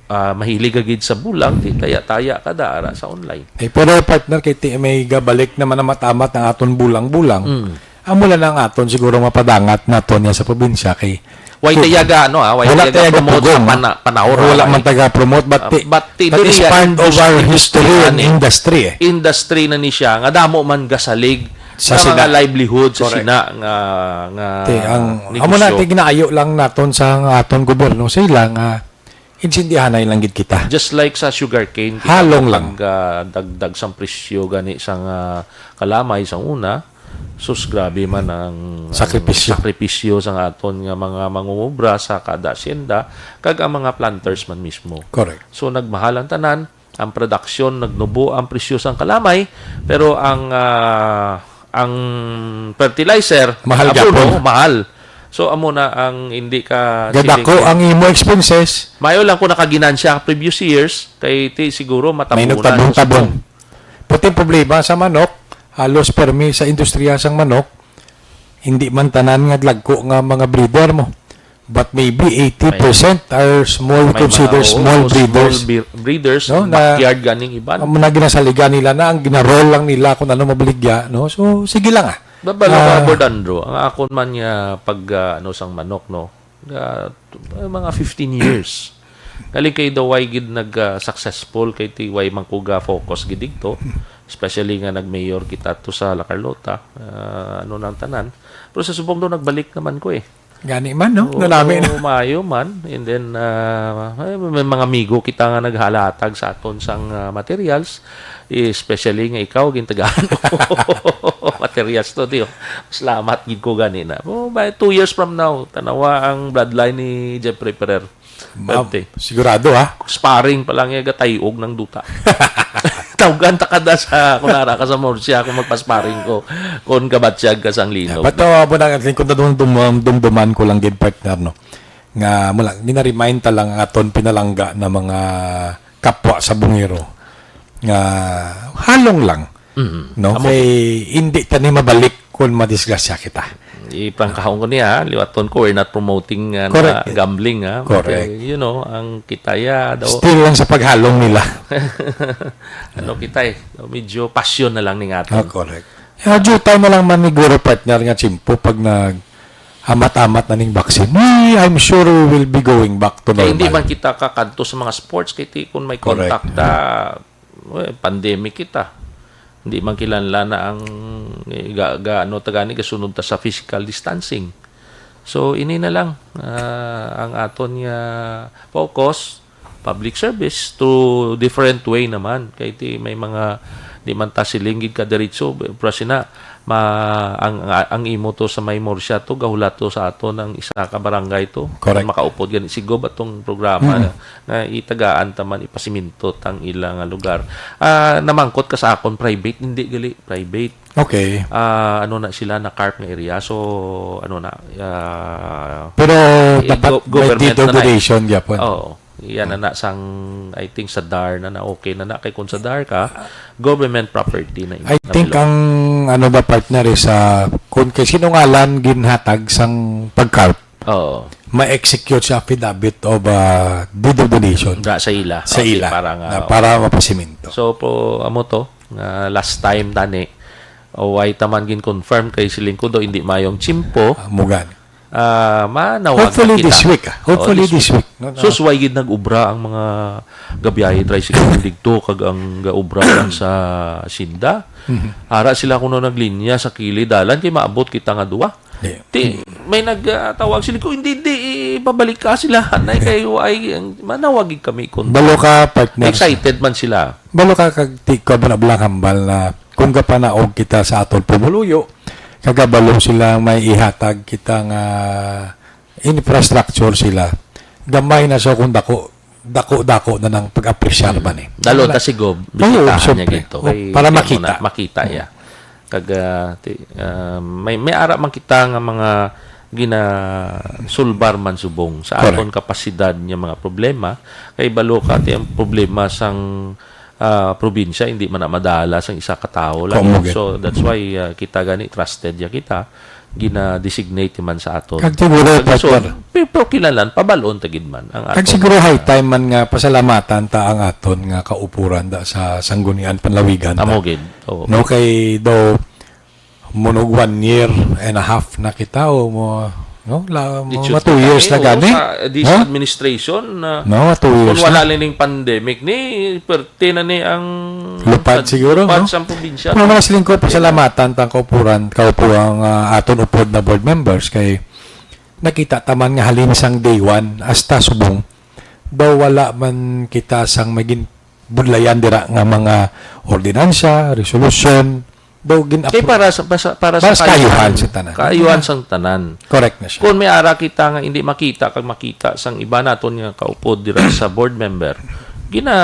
uh, mahilig ka gid sa bulang, di taya-taya ka da ara sa online. Eh, pero partner, kay ti may gabalik naman ang matamat ang aton bulang-bulang. Mm. Amo lang ang aton siguro mapadangat naton niya sa probinsya kay Way tayaga ano ha, way tayaga promote sa pana, panahon. Wala man taga promote but, uh, but, but it's part of our history and industry eh. Industry na ni siya nga damo man gasalig sa mga livelihood sa sina nga nga Te, ang amo na ti ginaayo lang naton sa aton gobyerno sila nga insindihanay lang gid kita. Just like sa sugarcane, halong lang uh, dagdag sang presyo gani sang uh, kalamay sang una. Sus grabe man ang sakripisyo, sakripisyo sang aton nga mga mangungubra sa kada asyenda kag ang mga planters man mismo. Correct. So nagmahal ang tanan, ang production nagnubo ang presyo sang kalamay, pero ang uh, ang fertilizer mahal abono, mahal. So amo na ang hindi ka gadako ang imo expenses. Mayo lang ko nakaginansya previous years kay ti siguro matabunan. May nagtabon-tabon. Pati problema sa manok, halos permi sa industriya sang manok, hindi man tanan nga dagko nga mga breeder mo. But maybe eighty percent are small, may consider mga, small oo, breeders. Small breeders, no? Na, backyard ganing iban. Ang mga ginasaligan nila na ang ginaroll lang nila kung ano mabaligya, no? So, sige lang ah. Babalo ka, uh, Bordandro, ang akon man nga pag uh, ano sang manok, no? Uh, mga fifteen years. Galing kay daw way gid nag uh, successful kay ti way man ko ga focus gid dito. Especially nga nag-mayor kita to sa La Carlota, ah, ano nang tanan. Pero sa subong daw, nagbalik naman ko eh. Gani man, no? Oo, nalami na. Maayo man. And then, uh, may mga amigo kita nga naghalatag sa aton sang uh, materials. Especially nga ikaw, gintagaan mo. Materials to, tiyo. Salamat gid ko gani na. Oh, by two years from now, tanawa ang bloodline ni Jeffrey Ferrer. Ma'am, sigurado ha? Sparring pa lang yung gatayog ng duta. Tawgan ta kada sa kunara ka sa Murcia kung magpasparring ko, kung kabatyag ka sang linog. But uh, mo na kung dum, dum, dumduman ko lang gid, partner, no, nga mo lang gina-remind ta lang aton pinalangga na mga kapwa sa bungero nga halong lang. Mm-hmm. No, kay hindi ta ni mabalik kung madisgrasya kita. Iprangkahon ko niya, liwaton ko, we're not promoting uh, na gambling. Ha? Correct. But, uh, you know, ang kita ya daw. Still lang sa paghalong nila. Ano kita eh, medyo passion na lang ning aton. Oh, correct. Yung jutay na lang man ni Guro, partner, nga tiyempo pag nag amat-amat na ning vaccine. We, I'm sure we will be going back to normal. Kaya hindi man kita kakanto sa mga sports kay ti kung may contact ta, well, pandemic kita. Hindi man kinahanglan na ang ga, ga, ano ta gani, gasunod ta sa physical distancing. So ini na lang uh, ang aton nga focus, public service to different way naman. Kay ti may mga di man ta silinggid ka diretso, pero sina ma, ang, ang, ang imo to sa may Murcia to, gahulat to sa aton ang isa ka barangay to. Correct. Makaupod gani si Gob atong programa mm. nga itagaan ta man, ipasiminto tang ila nga lugar. Ah, namangkot ka sa akon, private, hindi gali private. Okay. Ah, ano na sila, na CARP nga area. So, ano na, ah, pero eh, dapat go, may deed of donation gyapon. Oo. Yan na na sang, I think, sa DAR na na, okay na na. Kay kung sa DAR ka, government property na. I think ang ano ba, partner, is uh, kung kay sino ngalan ginhatag sang pag-CARP, oo, ma-execute sa affidavit of uh, deed of donation. Sa ila. Sa okay, ila. Para, nga, na, para mapasiminto. So, po, amo to, nga last time tani, o why taman gin-confirm kay siling ko daw hindi mayong tiyempo. Amo gani. Ah, manawag Hopefully na kita. This week. Ah. Hopefully oh, this, this week. No, no. Sus, way gid nag-ubra ang mga gabiyahe tricycle digto kag ang gaubra lang sa Sinda. Mm-hmm. Ara sila kuno naglinya sa kilid dalan kay maabot kita nga duwa. Yeah. Ti, may nagtawag sila ko, hindi, di, ipabalik ka sila. Anay kayo ay, manawag gid kami kung balo ka, partner. Excited man sila. Balo ka kag ti ko ba na blang hambal na kung gapanaog kita sa aton pumuluyo, kagabalo sila may ihatag kita nga infrastructure sila. Gamay na sa kung dako, dako-dako na nang pag-apresyar man eh. Dalo ta si Gob, bisitahan niya gito. Para makita. Makita ya. Kag ah, ti, ah, may may ara man kita nga mga ginasulbar man subong sa aton kapasidad nga mga problema. Kay balo ka ti ang problema sang ah, probinsya, hindi man na madala sang isa ka tawo lang. Kamugi. So, that's why ah, kita gani trusted ya kita, gina-designate man sa aton. Kag siguro, so, partner, pi- pero kinahanglan, pabalon ta gid man ang aton. Kag siguro high time man nga pasalamatan ta ang aton nga kaupuran da sa Sanggunian Panlawigan ta. Amo gid. Oo. No, kay daw munog one year and a half na kita o mo, no? La, mga two years na gani. Sa this administration na no, two years kung wala na. Lang ning pandemic ni perte na ni ang lupad sa, siguro, lupad no? Sa probinsya. Pero mga siling ko, pasalamatan tang kaupuran, kaupo ang ah, aton upod na board members kay nakita taman nga halin sang day one hasta subong daw wala man kita sang may gin budlayan dira nga mga ordinansa, resolution, daw gin Kay para sa para, para sa para sa kayuhan sa tanan. Kayuhan sang tanan. Correct na siya. Kung may ara kita nga hindi makita kag makita sang iba naton nga kaupod dira sa board member, gina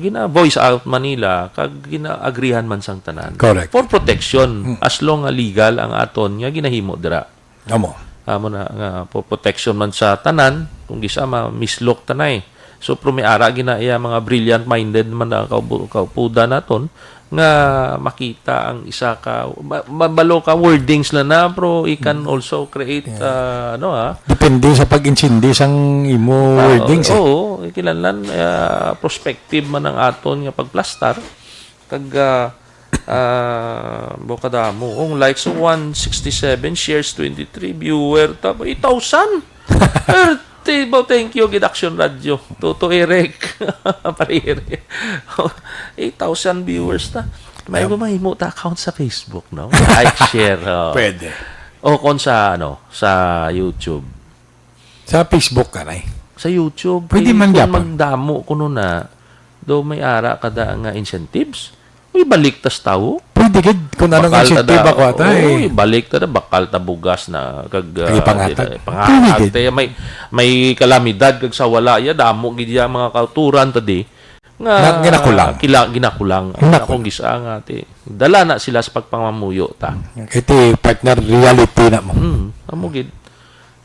gina voice out man nila kag gina-agreehan man sang tanan. Correct. For protection, mm, as long nga legal ang aton nga ginahimo dira. Amo. Amo na nga po protection man sa tanan, kung gisa ma mislok tanay. So pero may ara gina iya mga brilliant minded man na kaubu- kaupuda naton nga makita ang isa ka ma- mabalo ka wordings lang na pero it can also create uh, ano ha. Depende sa pag-intindi sang imo wordings. Eh. Oo, kinahanglan uh, prospective man ang aton nga pagplastar kag uh, Ah, bukadamo. Ang likes one sixty-seven, shares twenty-three, viewer ta eight thousand. Thirty ba? Thank you gid Action Radio. Toto Eric. Pare Eric. Eight thousand viewers ta. May Yep. ba mahimo ta account sa Facebook, no? Like, share, oh. Pwede. O kung sa, ano, sa YouTube. Sa Facebook ka, Nay. Sa YouTube, Pwede eh, man kung gyapon. magdamo kuno na, do may ara kada nga incentives, ibalik tas tawo. Pwede gid kung anong Bakal ta incentive da, ako ata, eh. Uy, balik ta da, bakal ta bugas na, kag, ah, Kay pangatag. di na, pangatag. Pwede gid. Te, may, may kalamidad, kag sa wala, ya, damo gid ya mga kauturan ta di. Nga Na ginakulang. kila-, ginakulang. Ginakulang. Akong gisa nga, te, dala na sila sa pagpangamuyo ta. Iti partner reality na mo. Mm, amo gid.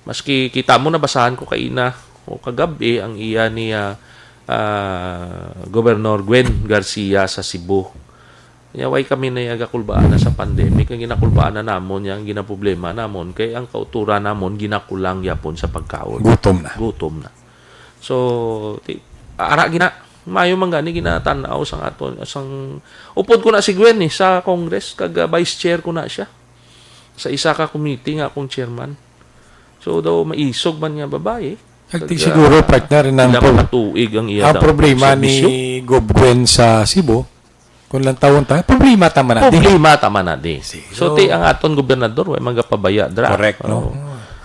Maski kita mo, nabasahan ko kaina o kagab-i ang iya ni, ah, ah, Gobernador Gwen Garcia sa Cebu. Nya, way kami na iya gakulbaan na sa pandemic. Ang ginakulbaan na namon, yang ginaproblema namon, kay ang kauturan namon ginakulang yapon sa pagkaon. Gutom na. Gutom na. So, ti-, ara gina, maayo man gani ginatan-aw sang aton, sang, upod ko na si Gwen, eh, sa Congress, kag, ah, vice chair ko na siya. Sa isa ka committee nga akong chairman. So, daw maisog man nga babae. Kag, Nagti ah, siguro, partner, nang pila pro-, ka tuig ang iya ang dang problema ni serbisyo? Gob Gwen sa Cebu, kung lang tawon ta, problema ta man na di. Problema ta man na di. Sige. So, So, ti ang aton gobernador, way magapabaya dra. Correct, no? Oh.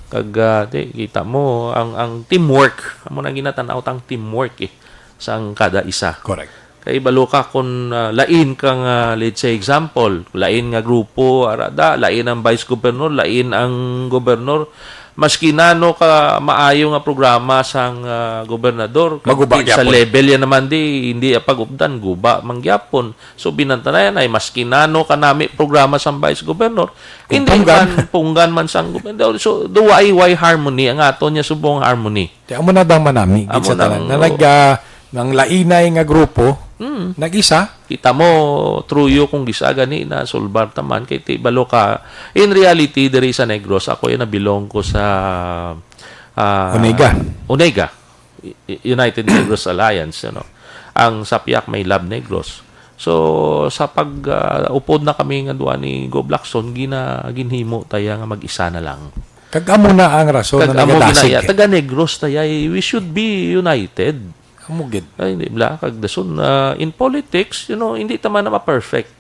Kag, ah, ti, kita mo, ang, ang teamwork, amo na ginatanaw tang teamwork, eh, sang kada isa. Correct. Kay balo ka kung, ah, lain ka nga, let's say, example, lain nga grupo, ara da, lain ang vice governor, lain ang gobernor, maski nano ka maayo nga programa sang, ah, gobernador, kag Maguba di sa gyapon. level yan naman di, hindi pag-updan, guba man gyapon. So, binantanayan ay maski nano kanami programa sang vice governor, Kung hindi punggan. man punggan man sang gobernador. So, do why, why harmony? Ang aton niya subong harmony. Kaya amo na dang manami, gid Amo sa tanan. nang, Na oo. nag, ah, nang lainay nga grupo, Mm. nag-isa. Kita mo, truyo kung gisa gani na sulbar taman kay ti balo ka. In reality, diri sa Negros, ako yung nabilong ko sa, ah, Onega. Onega. I-, i-, United Negros Alliance, you know. Ang Sapiak may Love Negros. So, sa pag, ah, upod na kami nga duwa ni Gob Lacson, gina-, ginhimo taya nga mag-isa na lang. Kag amo na ang rason Kag na amo nagadasig ginaya, ka. Taga Negros taya, eh, we should be united. Amo gid. Ay, di ba? Kag dason, ah, in politics, you know, hindi ta man na ma-perfect.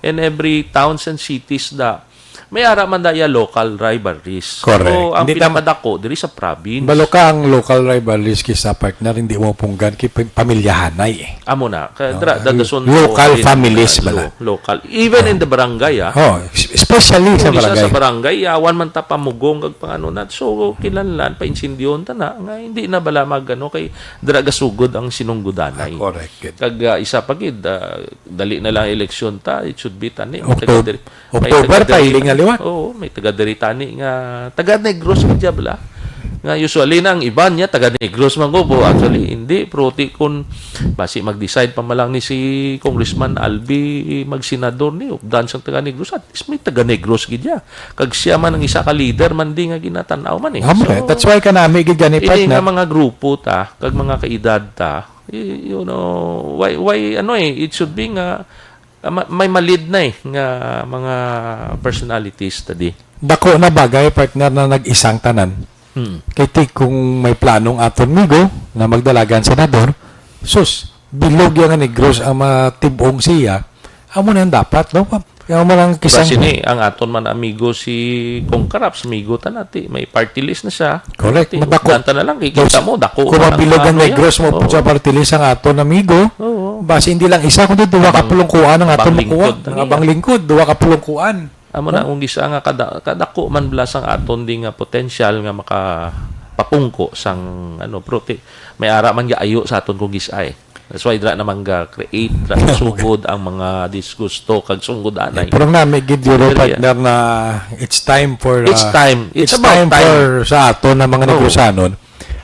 In every towns and cities da, may ara man da iya local rivalries. Correct. So, ang Hindi ta pinakadako diri sa province. Balo ka ang local rivalries kisa partner, hindi mo punggan kay pa-, pamilyahanay eh. Amo na. Kaya No? dra-, dadason Local ko, families eh, bala. lo-, local. Even in the barangay, ah. Oh, es-, especially sa Kung isa barangay. sa barangay, yawan man ta pamugong kag pangano na. So, kinahanglan, painsindiyon ta na, nga hindi na bala mag-, ano, kay dira gasugod ang sinunggudanay. Ah, correct. Good. Kag, ah, isa pa gid, ah, dali na lang eleksyon ta, it should be tani. May October, taga diri, may October taga ta, diri, hindi nga liwat. Oo, may taga diri tani nga taga Negros man siya bala. Nga usually na ang iban niya taga Negros man ko, bo, actually hindi, pero ti kun basi mag-decide pa man lang ni si Congressman Albi magsenador ni, updan sang taga Negros, at least may taga Negros gid ya. Kag siya man ang isa ka leader man di nga ginatan-aw man eh. Amo So, eh. That's why kanami gid gani, ini partner. nga mga grupo ta, kag mga kaedad ta, y-, you know, why, why, ano eh, it should be nga, ah, ma-, may malid na eh, nga mga personalities ta di. Dako na bagay, partner, na nag-isang tanan. Hmm. Kay ti kung may planong aton migo na magdalagan senador, sus, bilog yang Negros ang matib-ong siya, amo na ang dapat, no? Kaya mo lang Ba, kisang sini, ang aton man amigo si Kong Karaps, amigo ta na, ti, may party list na siya. Correct. Ti, Madako. updan ta na lang, kikita Kung, mo, dako kung man ang mabilog ang ano yan. Negros mo Oo. sa party list ang aton amigo, Oo. basi hindi lang isa, kundi duha ka Abang, pulungkuan ang aton abang makuha. lingkod na Ang niya. abang lingkod, duha ka pulungkuan. Amo na, Oh. kung gisa nga kada-, kadako man bala sang aton di nga potensyal nga makapapungko sang, ano, pero ti, may ara man gaayo sa aton kung gisa eh. That's why dira naman ga-create, dira sugod ang mga disgusto kag sunggodanay. Eh, pero nami gid, Euro Pero, yeah. partner, na it's time for, It's uh, time. It's it's about time time. for sa aton na mga Oo. Negrosanon.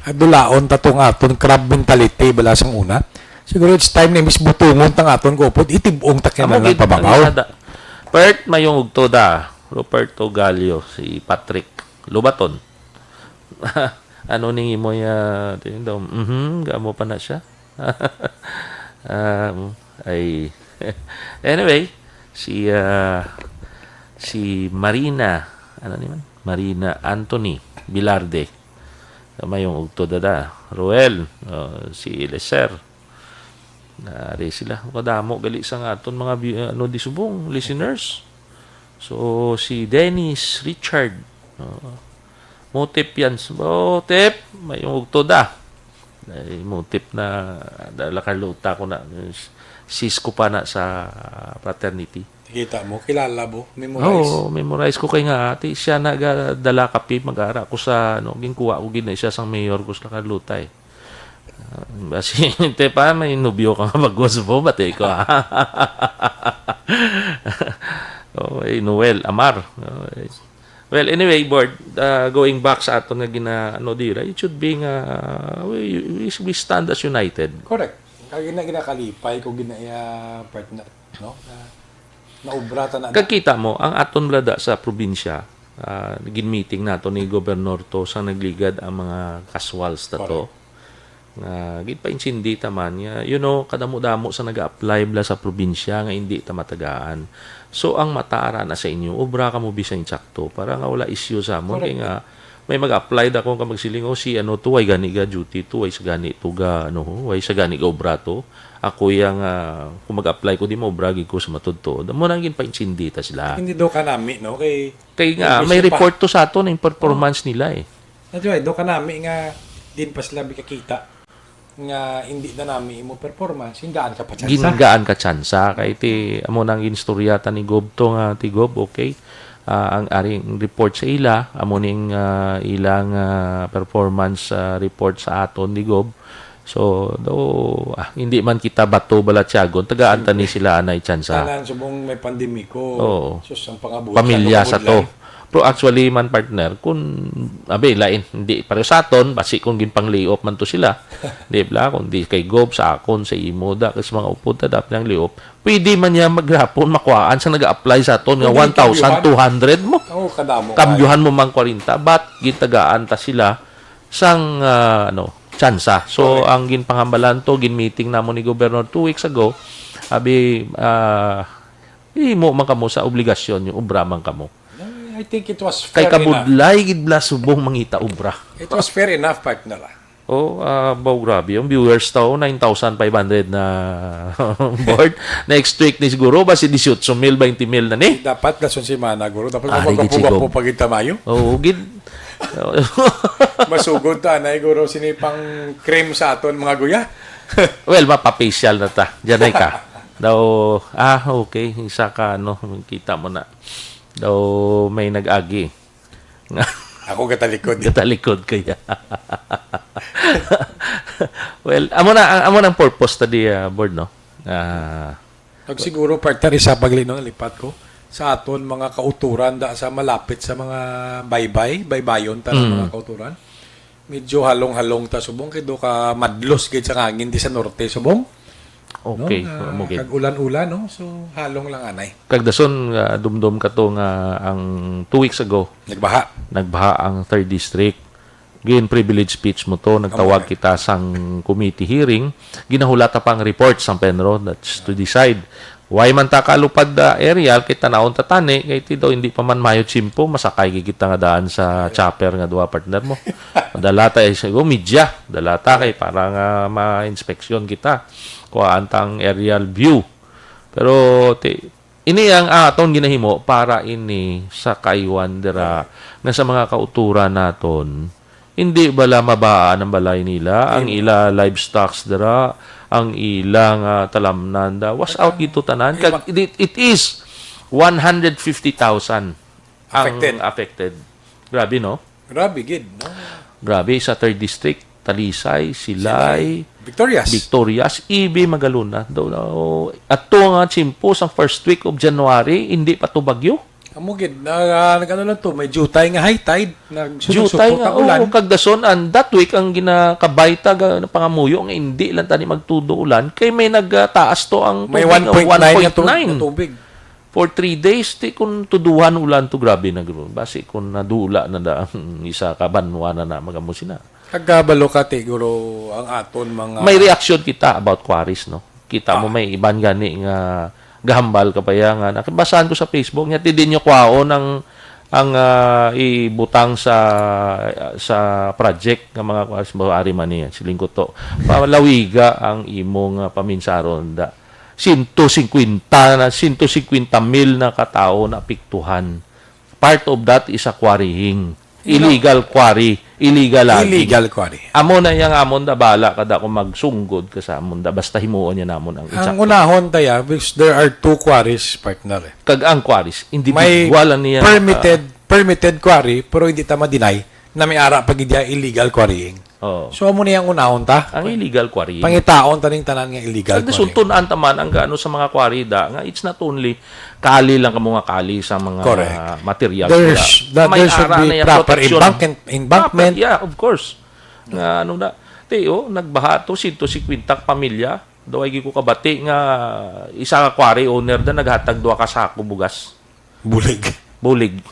At dulaon ta tong aton crab mentality bala sang una. Siguro it's time na imbis butungon tang aton gupod, itib-ong ta Amo kinahanglan gid, pababaw. ang isa da-, Perth, mayong ugto da. Roberto Gallo, si Patrick Lobaton. Ano ning imo ya, tingin daw, mhm, gamo pa na siya. Um, ay, anyway, si, ah, si Marina, ano ni man? Marina Anthony Bilarde. Mayong ugto da da. Roel, oh, si Leser. Nari sila. Kadamo gali sa nga aton mga bi-, ano, di subong, listeners. So, si Dennis Richard, oo. Mutip yan. Mutip, may ugto da. Ay, mutip na, da, La Carlota ko na. Sis ko pa na sa fraternity. Kita mo, kilala mo, memorize. Oo, memorize ko kay nga ati siya nagadala kape, mag-ara ko sa, ano, ginkuha ko gid na siya sang mayor ko sa La Carlota, eh. Ah, basi, te pa, may nobyo ka nga bago sa po, bati ko, ha? Oh, eh, Noel Amar. Oh, eh. Well, anyway, board, uh, going back sa aton nga gina-, ano, dira, it should be nga, we, we, we stand as united. Correct. Kag gina-, ginakalipay ko ginaya partner, no? Na, naubra ta na. Kag kita mo, ang aton bala da sa probinsya, ah, gin-meeting nato ni Gobernador to sa nagligad ang mga casuals ta to. Correct. Nga, ginpaintindi ta man nga, you know, kadamo-damo sa naga-apply bala sa probinsya nga hindi ta matagaan. So, ang mata ara na sa inyo, obra kamo bisan insakto para nga wala issue sa amon. Correct. Kay nga, may mag-apply da kung ka magsiling, "Oh, si ano to, way gani ga duty to, way sa gani to ga, ano, way sa gani ga obra to." Ako yang, ah, kung mag-apply ko, di maobra gid ko sa matuod-tuod. Amo na ang ginpaintindi ta sila. Hindi daw ka nami, no? Kay Kay nga, may report to sa aton, yung performance nila, eh. That's why, daw ka nami nga din pa sila bikakita nga hindi na nami imo performance, hindaan ka pa tsansa. Gingaan ka tsansa. Kay ti, amo nang ginstorya ta ni Gob to nga, ti Gob, okay? Ah, ang aring report sa ila, amo ning, ah, ilang, ah, performance, ah, report sa aton ni Gob. So, do, ah, hindi man kita bato balatyagon, tagaan ta ni sila anay tsansa. Tanan subong may pandemiko. Oo. Sus, ang pangabuhi. Pamilya sa to. Pero actually man, partner, kung, abi, lain, hindi pareho sa aton, basi kung ginpang-layoff man to sila, di ba? Kung di kay Gob, sa akon, sa imo, da, kay sa mga upod, ta, dapat nang layoff. Pwede man niya maghapon, makuhaan sa nag-apply sa aton nga one thousand two hundred mo. Oo, kadamo. Kambyuhan mo mang kwarenta, but gitagaan ta sila sang, ah, ano, tsansa. So, correct. Ang ginpanghambalan to, gin-meeting namo ni Governor two weeks ago, abi, ah, imo man kamo sa obligasyon, yung obra man kamo. I think it was fair enough. Kay kabudlay gid bala subong mangita obra. It was fair enough, partner, ah. Oh, ah, baw, grabe. Yung viewers to, nine thousand five hundred na board. Next week ni siguro, basi dieciocho mil, twenty mil na ni. Dapat, dason semana, guro. Dapat magwapo-gwapo pa gid ta, mayo. Oo, gid. Masugod ta, anay, guro, sini pang cream sa aton, mga guya. Well, mapapisyal na ta. Diyan ay ka. Daw, ah, okay. Isa ka, ano, kita mo na. Daw, may nag-agi. Ako gatalikod. Gatalikod kaya. Well, amo na, ang, amo nang purpose ta di, ah, board, no? Ah, Pag siguro, partner, isa pag lino, lipat ko, sa aton mga kauturan da sa malapit sa mga baybay, baybayon ta ng mga kauturan. Medyo halong-halong ta subong, kay do ka madlos gid sa hangin di sa norte subong. Okay, no? Nga amo gid. Kag ulan-ulan, no? So, halong lang anay. Kag dason, ah, dumdom ka to nga ang two weeks ago, nagbaha. Nagbaha ang third district. Gin privilege speech mo to, nagtawag kita sang committee hearing, ginahulat ta pang report sang PENRO, that's to decide. Why man ta kalupad, ah, aerial, kay tanawon ta tani, kay ti daw hindi pa man mayo tiyempo, masakay gid kita nga daan sa chopper nga duha, partner mo. Dala ta, eh, siguro media, dala ta kay para nga ma-inspeksyon kita. Kuhaan ta ang aerial view. Pero ti-, ini ang aton ginahimo para ini sa kaiwan dira nga sa mga kauturan naton. Hindi bala mabaan ang balay nila, ang ila livestocks dira, ang ila nga talamnan da, wash out gito tanan. Kag it, it is one hundred fifty thousand ang affected. Affected. Grabe, no? Grabe gid, no? Grabe, sa third district, Talisay, Silay, Silay. Victorias. Victorias, E B Magalona. Daw, daw, ato nga tiyempo sa first week of January, hindi pa to bagyo. Amo gid, na, nag-ano lang to, may jutay nga high tide, nagsunog-sunog ang ulan. Jutay nga, oo, kag dason, and that week, ang ginakabay ta, ga-, pangamuyo nga hindi lang tani magtudo ulan, kay may nagtaas to ang tubig, one point nine na tubig. May one point nine na tubig. For three days, ti kun tuduhan ulan to, grabe na guro. Basi kun nadula na da ang isa ka banwa na na magamo sina. Kagabalo ka, ti, guro, ang aton mga may reaksyon kita about quarries, no? Kita mo, ah, may iban gani nga gahambal ka pa ya nga nakibasahan ko sa Facebook niya, ti di nyo kwaon ang ang, ah, ibutang sa, sa project nga mga kuan, ari man niya, siling ko to, palawiga ang imong, ah, paminsaron da. Sento singkwenta na, sento singkwenta mil na ka tawo na apektuhan. Part of that is a quarrying. Illegal quarry, illegal logging. Illegal quarry. Amo na yang amon da, bala ka da kung magsunggod ka sa amon da, basta himuon niya namon ang Ang exact. Unahon ta ya, because there are two quarries, partner, eh. Kag ang quarries, May individual ang niya, permitted, ah, permitted quarry, pero hindi ta ma-deny na may ara pa gid ya illegal quarrying. Oo. So, amo na yang unahon ta. Ang illegal quarrying. Pangitaon ta ning tanan nga illegal Kag quarrying. Nasuntunan ta man ang gaano sa mga quarry da, nga it's not only kali lang kamo nga kali sa mga Correct. Materials There's, nila. That May there should ara be na yung proper protection. Embankment, embankment. Proper, yeah, of course. Nga ano na, ti, oh, nagbaha to, sento singkwenta ka pamilya. Daw ay ko kabati nga isa ka quarry owner da naghatag duha ka sako bugas. Bulig. Bulig.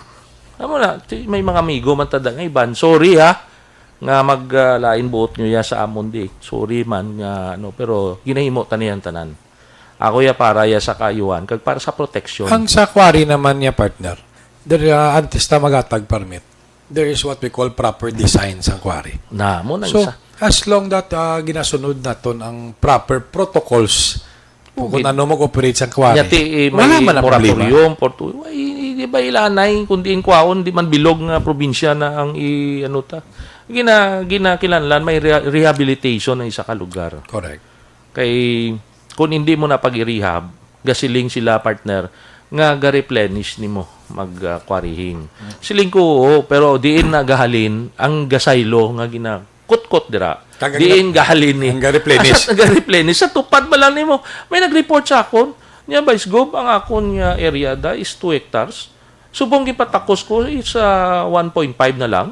Amo na, ti, may mga amigo man ta da nga iban. Sorry ha, nga mag, ah, lain buot nyo ya sa amon di. Sorry man nga, ano, pero ginahimo ta niyan tanan. Ako ya para ya sa kaayuhan, kag para sa protection. Ang sa quarry naman niya, partner, there, ah, antes ta magatag permit, there is what we call proper design sang quarry. Na, mo nang So, isa. As long that, ah, ginasunod naton ang proper protocols kung Gid- ano mag-operate sang quarry, Nya ti, eh, wala may man ang problema. Moratorium, portu-, ay, di ba ilanay, kung diin kwaon, di man bilog nga probinsya na ang i-, ano ta. Gina-, ginakilanlan, may rea-, rehabilitation ang isa ka lugar. Correct. Kay, kung hindi mo na pag-i-rehab, gasiling sila, partner, nga ga-replenish nimo mag, ah, quarrying. Siling ko, oo, pero diin na gahalin ang gasaylo nga ginakutkot dira. Kag ang Diin ga-, gahalin ni. Ang ga-replenish. Asa ga-replenish? Sa tupad ba lang nimo? May nag-report sa akon. Niya, Vice Gov, ang akon nga area da is two hectares. Subong gipatakos ko is, ah, one point five na lang.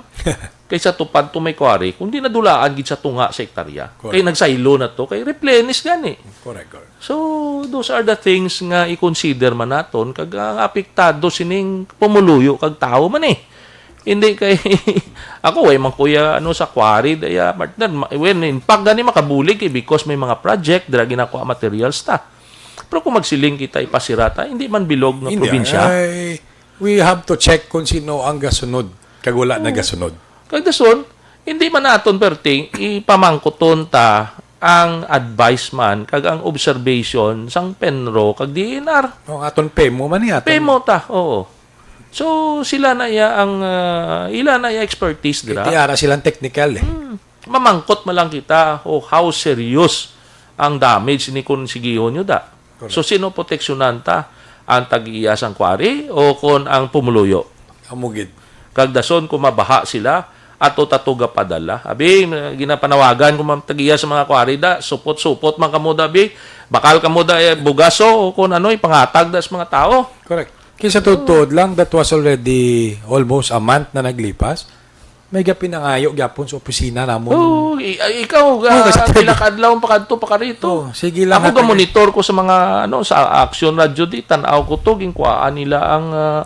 Kay sa tupad to may quarry, kung di nadulaan gid sa tunga sa hektarya. Correct. Kay nagsaylo na to, kay replenish gani. Correct, correct. So, those are the things nga i-consider man naton, kag ang apektado sining pumuluyo kag tawo man eh. Hindi kay, ako, way man kuya, ano, sa quarry, daya, partner, ma-, when, in fact, gani makabulig eh, because may mga project, dira ginakuha materials ta. Pero kung magsiling kita, ipasira ta, hindi man bilog nga Hindi, probinsya. Ay, we have to check kung sino ang gasunod, kag wala na Oo. gasunod. Kag dason, hindi man naton perting ipamangkuton ta ang advice man kag ang observation sang PENRO kag D E N R. O, ang aton PEMO man ni aton. PEMO ta, oo. So, sila na iya ang, ah, ila na iya expertise dira. Kay ara silang technical eh. Hmm. Mamangkot man lang kita, o how serious ang damage ni kon sigihon nyo da. Correct. So, sino proteksyonan ta? Ang tag-iya sang quarry o kon ang pumuluyo? Amo gid. Kag dason kung mabaha sila, ato ta to gapadala. Abi, ginapanawagan ko man tag-iya sa mga quarry da, supot-supot man kamo da, abi. Bakal kamo da, eh, bugaso o kung ano, ipangatag da sa mga tao. Correct. Kay sa tuod-tuod lang, that was already almost a month na naglipas. May gapinangayo gyapon sa opisina namon. Oo, i-, ay, ikaw, Oh, ah, kasi pila ka adlaw pa kadto, pa ka rito. Oh, sige lang Ako natin. Ga-monitor ko sa mga, ano, sa Action Radio di, tan-aw ko to, ginkuhaan nila ang, ah,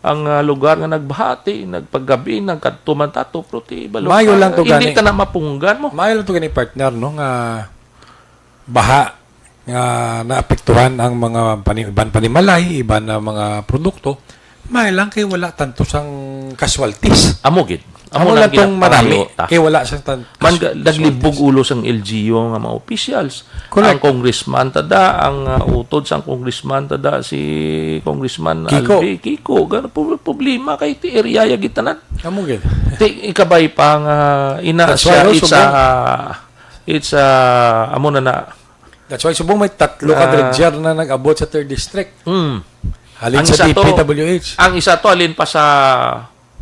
ang, ah, lugar nga nagbahati, nagpagabi, nagkadto man tato, pero ti, balo Mayo ka, lang to hindi gani. Ta na mapunggan mo. Mayo lang to gani, partner, no, nga baha nga naapektuhan ang mga pani-, iban panimalay, iban na mga produkto, may lang kay wala tanto sang casualties. Amo gid. Amo Amo lang lang tong marami, ginapangayo ta. Kay wala sang tan-, Man, cas-, ga-, naglibog casualties. Ulo sang L G U nga mga officials. Correct. Ang congressman tada, ang, ah, utod sang congressman tada, si Congressman Kiko. Albi, Kiko, gano po problema kay ti area ya gitanan. Amo gid. Ti, ikabay pa nga, ina That's siya, why also it's a, go. It's a, amo na na, That's why subong may tatlo ka Ah. dredger na nag-abot sa third district. Mm. Halin Ang sa isa to, D P W H. Ang isa to, halin pa sa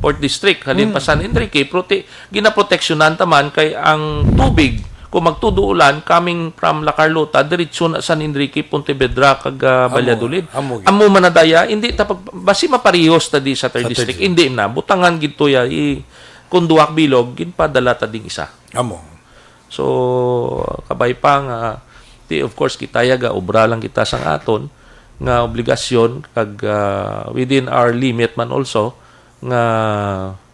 fourth district, halin Mm. pa San Enrique, prote-, ginaproteksyonan ta man kay ang tubig, kung magtudo ulan, coming from La Carlota, diretso na San Enrique, Pontevedra, kag, ah, Amo, Valladolid. Amo gyud. Amo man na daya, hindi ta pag-, basi maparihos ta di sa third Sa third district. District. Hindi na, butangan gid to ya, i-, kung duwak bilog, ginpadala ta ding isa. Amo. So, kabay pa nga, ti, of course, kita ya ga obra lang kita sang aton nga obligasyon kag, ah, within our limit man also nga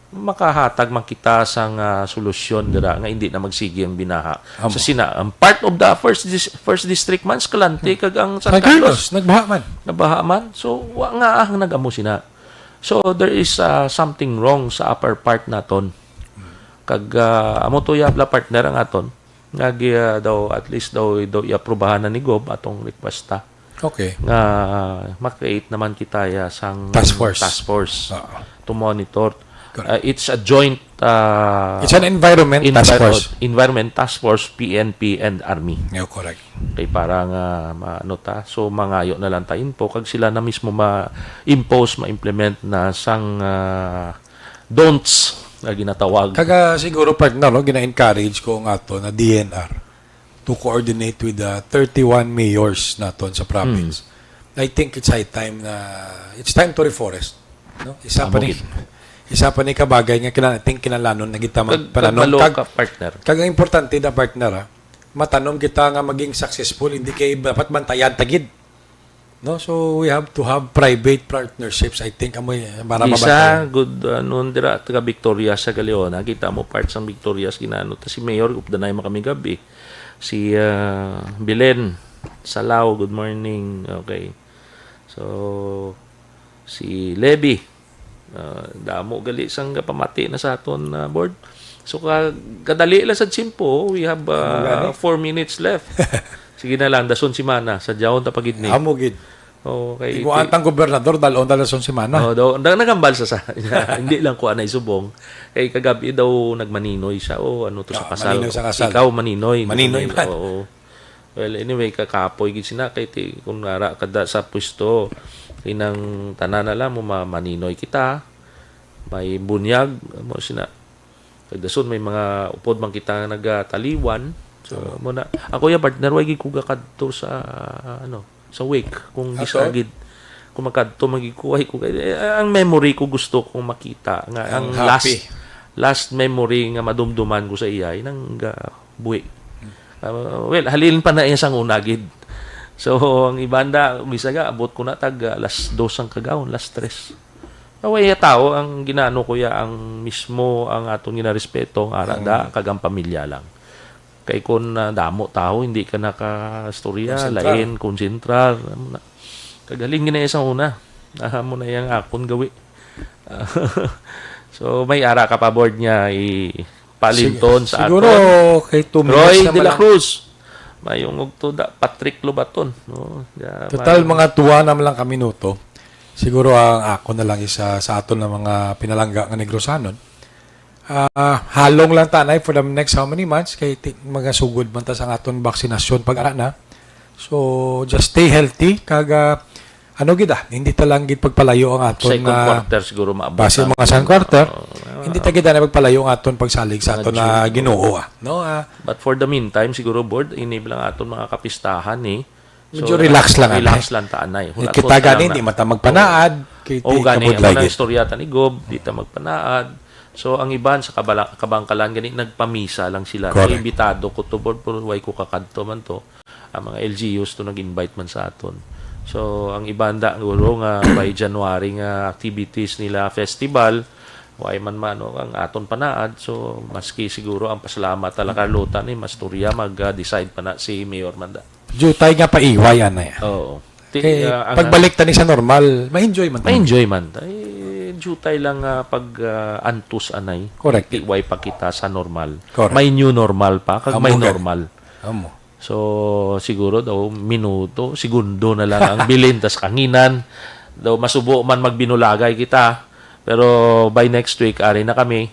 makahatag man kita sang, ah, solusyon dira nga hindi na magsigi ang binaha. Amo. Sa sina, ang part of the first dis-, first district man, Escalante, Hmm. kag ang San San Carlos, Carlos. Nagbaha man. Nabaha man. So, wa nga ang nag-amo sina. So, there is, ah, something wrong sa upper part naton. Kag, ah, amo to ya bala, partner, ang aton nga gi-, ah, daw, at least daw, daw iaprubahan na ni Gob atong request ta Okay. nga ma-create naman kita ya sang Task force. task force Oo. to monitor. Correct. Ah, it's a joint, ah, It's an environment task envir-, force. environment task force, P N P and Army. Yeah, correct. Kay para nga ma-, ano ta, so mangayo na lang ta info kag sila na mismo ma-impose, ma-implement na sang, ah, don'ts nga ginatawag. Kaga siguro, partner, no, gina-encourage ko nga to na D N R to coordinate with the thirty-one mayors naton sa province. Hmm. I think it's high time na, it's time to reforest, no? Isa pa Amo ni, gid. isa pa ni kabagay nga kinahanglan, I think kinahanglanon na kita Kag, kag magpananom. Malo Kag, ka, partner. kag ang importante na, partner, ha, matanom kita nga maging successful, hindi kay dapat bantayan ta gid. No? So, we have to have private partnerships, I think, amoy para Isa, mabantayan. good, uh, noon dira, taga Victorias sa Galeona, kita mo part sang Victorias, ginano ta si Mayor, updanay man kami gabi. Si, uh, Belen Salao, good morning. Okay. So, si Levi, uh, damo gali sang gapamati na sa aton, uh, board. So, ka-, kadali lang sa tiyempo, we have, uh, Amo gani. four minutes left. Sige na lang, dason semana, sa jahon ta pagid ni. Amo gid. Okay, Imo ti- antang gobernador, dalon na lang sa semana. Oh, daw, daw nagambal sa, sa, hindi lang ko anay subong. Kay kagabi daw nagmaninoy siya, oh, ano to sa Ah, kasal. maninoy sa kasal. Ikaw maninoy. Maninoy Maninoy, man. oo. Well, anyway, kakapoy gid sina kay ti, kung nara kada sa pwesto, kinang tanan na lang mo ma-, maninoy kita, may bunyag, mo sina. Kag dason may mga upod man kita nga nagataliwan. So, Oo. mo na. Ako ya, partner, way gid ko gakadto sa, ano, sa wake. Kung Ato? gisa gid, kung makadto, magikuhay ko. Eh, ang memory ko gusto kong makita. Nga, Ang ang happy. last, last memory nga madumduman ko sa iya, ay nang ga-, buhi. Ah, well, halin pa na iya sang una gid. So, ang iban da, misa ga, abot ko na tag, ah, alas dos ang kagahon, alas tres. Away ya tao, ang ginaano ko ya, ang mismo, ang aton ginarespeto, ang ara Ang da, kag ang pamilya lang. Kay kun, ah, damo tao, hindi ka nakastorya, Konsentrar. lain, konsentrar. Ano na. Kag halin gina iya sang una. Ah, mo na yang akon gawi. So, may ara ka pa board niya, i-, palinton Sig-, sa siguro aton. kay two minutes Roy naman de la lang. Cruz. Mayong ugto da, Patrick Lobaton, no? Ya, Total, may mga tuwa naman lang ka minuto. Siguro ang ako na lang isa sa aton na mga pinalangga nga Negrosanon. Ah, halong lang tanay for the next how many months kay ti-, magasugod man ta sa aton vaksinasyon pag-ara na. So, just stay healthy kag, ah, ano gid, ah, hindi ta lang gid pagpalayo ang aton, Second ah, quarter siguro maabot base ang mga second quarter. Oo, Hindi ta gid na pagpalayo ang aton pagsalig sa Mga aton na June. Ginoo, ah, no? Ah, But for the meantime, siguro, board, ini lang aton mga kapistahan, eh. So, Medyo relax lang, relax anay. lang ta, anay. Hulat-hulat Kita lang gani, na. di man ta magpanaad, Oo. kay Oo, di gani, kabudlay ang mga gid. istorya ta ni Gob, di ta magpanaad. So, ang iban sa kabala-, kabangkalan gani, nagpamisa lang sila. Correct. Naimbitado ko to, board, pero way ko kakadto man to. Ang mga L G Us to nag-invite man sa aton. So, ang iban da, guro nga by January nga activities nila, festival, way man man, no, ang aton panaad. So, maski siguro ang pasalamat tala Carlota ni, mastorya, mag, ah, decide pa na si Mayor man da. Jutay nga paiway, anay. Oo. Ti-, Kay ah, ang pagbalik ta ni sa normal, ma-enjoy man ta. Ma-enjoy man ta. Eh, jutay lang, ah, pag, ah, antos, anay. Correct. Ti-, way pa kita sa normal. Correct. May new normal pa, kag Amo may gani. normal. Amo. So, siguro daw minuto, segundo na lang ang bilin, tas kanginan. Daw masubo man magbinulagay kita. Pero by next week, ari na kami.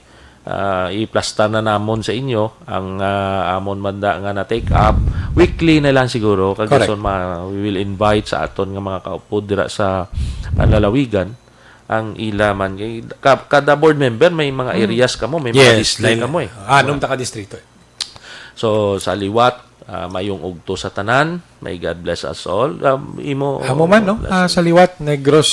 Ah, iplastar na namon sa inyo ang, ah, amon banda nga na-take up. Weekly na lang siguro, kag Correct. gason ma-, we will invite sa aton nga mga kaupod dira sa panlalawigan ang ila man. Kay ka-, kada board member may mga Mm. areas kamo, may mga Yes, district lain-, kamo eh. anom ta ka distrito eh. So, sa liwat, ah, mayong ugto sa tanan. May God bless us all. Um, imo, Amo man, no? God bless Ah, you. sa liwat, Negros,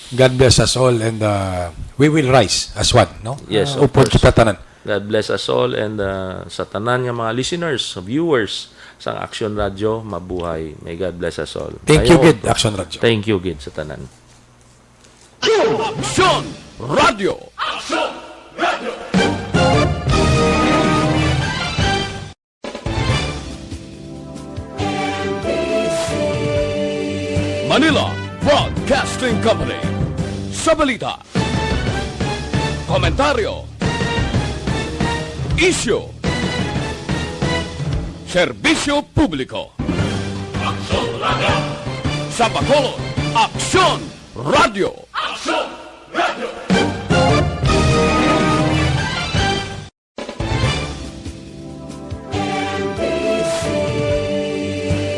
God bless us all and, uh, we will rise as one, no? Yes, Ah, of upod course. kita tanan. God bless us all and, uh, sa tanan nga mga listeners, viewers sang Action Radio, mabuhay. May God bless us all. Thank you, Ayaw gid, to. Action Radio. Thank you, gid, sa tanan. Action Radio. Manila Broadcasting Company. Sa balita, komentaryo, isyu, serbisyo publiko. Aksyon Radio. Sa Bacolod, Aksyon Radio. Aksyon Radio.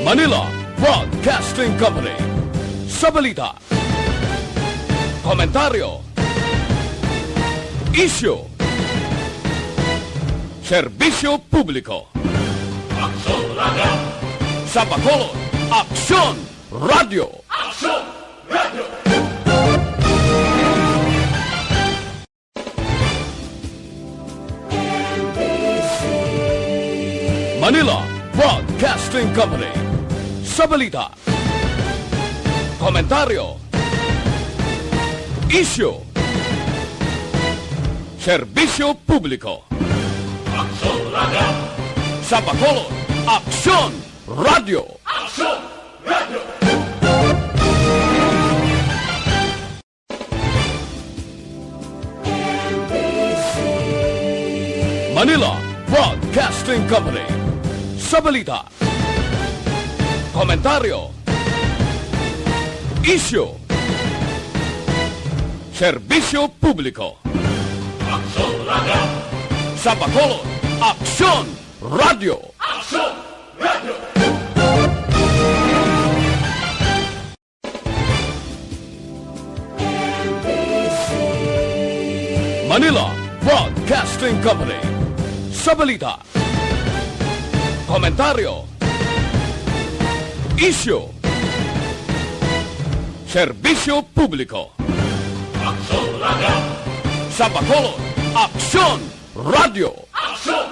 Manila Broadcasting Company. Sa balita, komentaryo, isyu, serbisyo publiko. Aksyon Radio. Sa Bacolod, Aksyon Radio. Aksyon Radio. Manila Broadcasting Company. Sa balita, komentaryo, isyu, serbisyo publiko. Aksyon Radio. Sa Bacolod, Aksyon Radio. Aksyon Radio. Manila Broadcasting Company. Sa balita, komentaryo, isyu, serbisyo publiko. Aksyon Radio. Sa Bacolod, Aksyon Radio. Aksyon Radio. Manila Broadcasting Company. Sa balita, komentaryo, isyu, serbisyo publiko. Aksyon Radio. Sa Bacolod, Aksyon Radio. Aksyon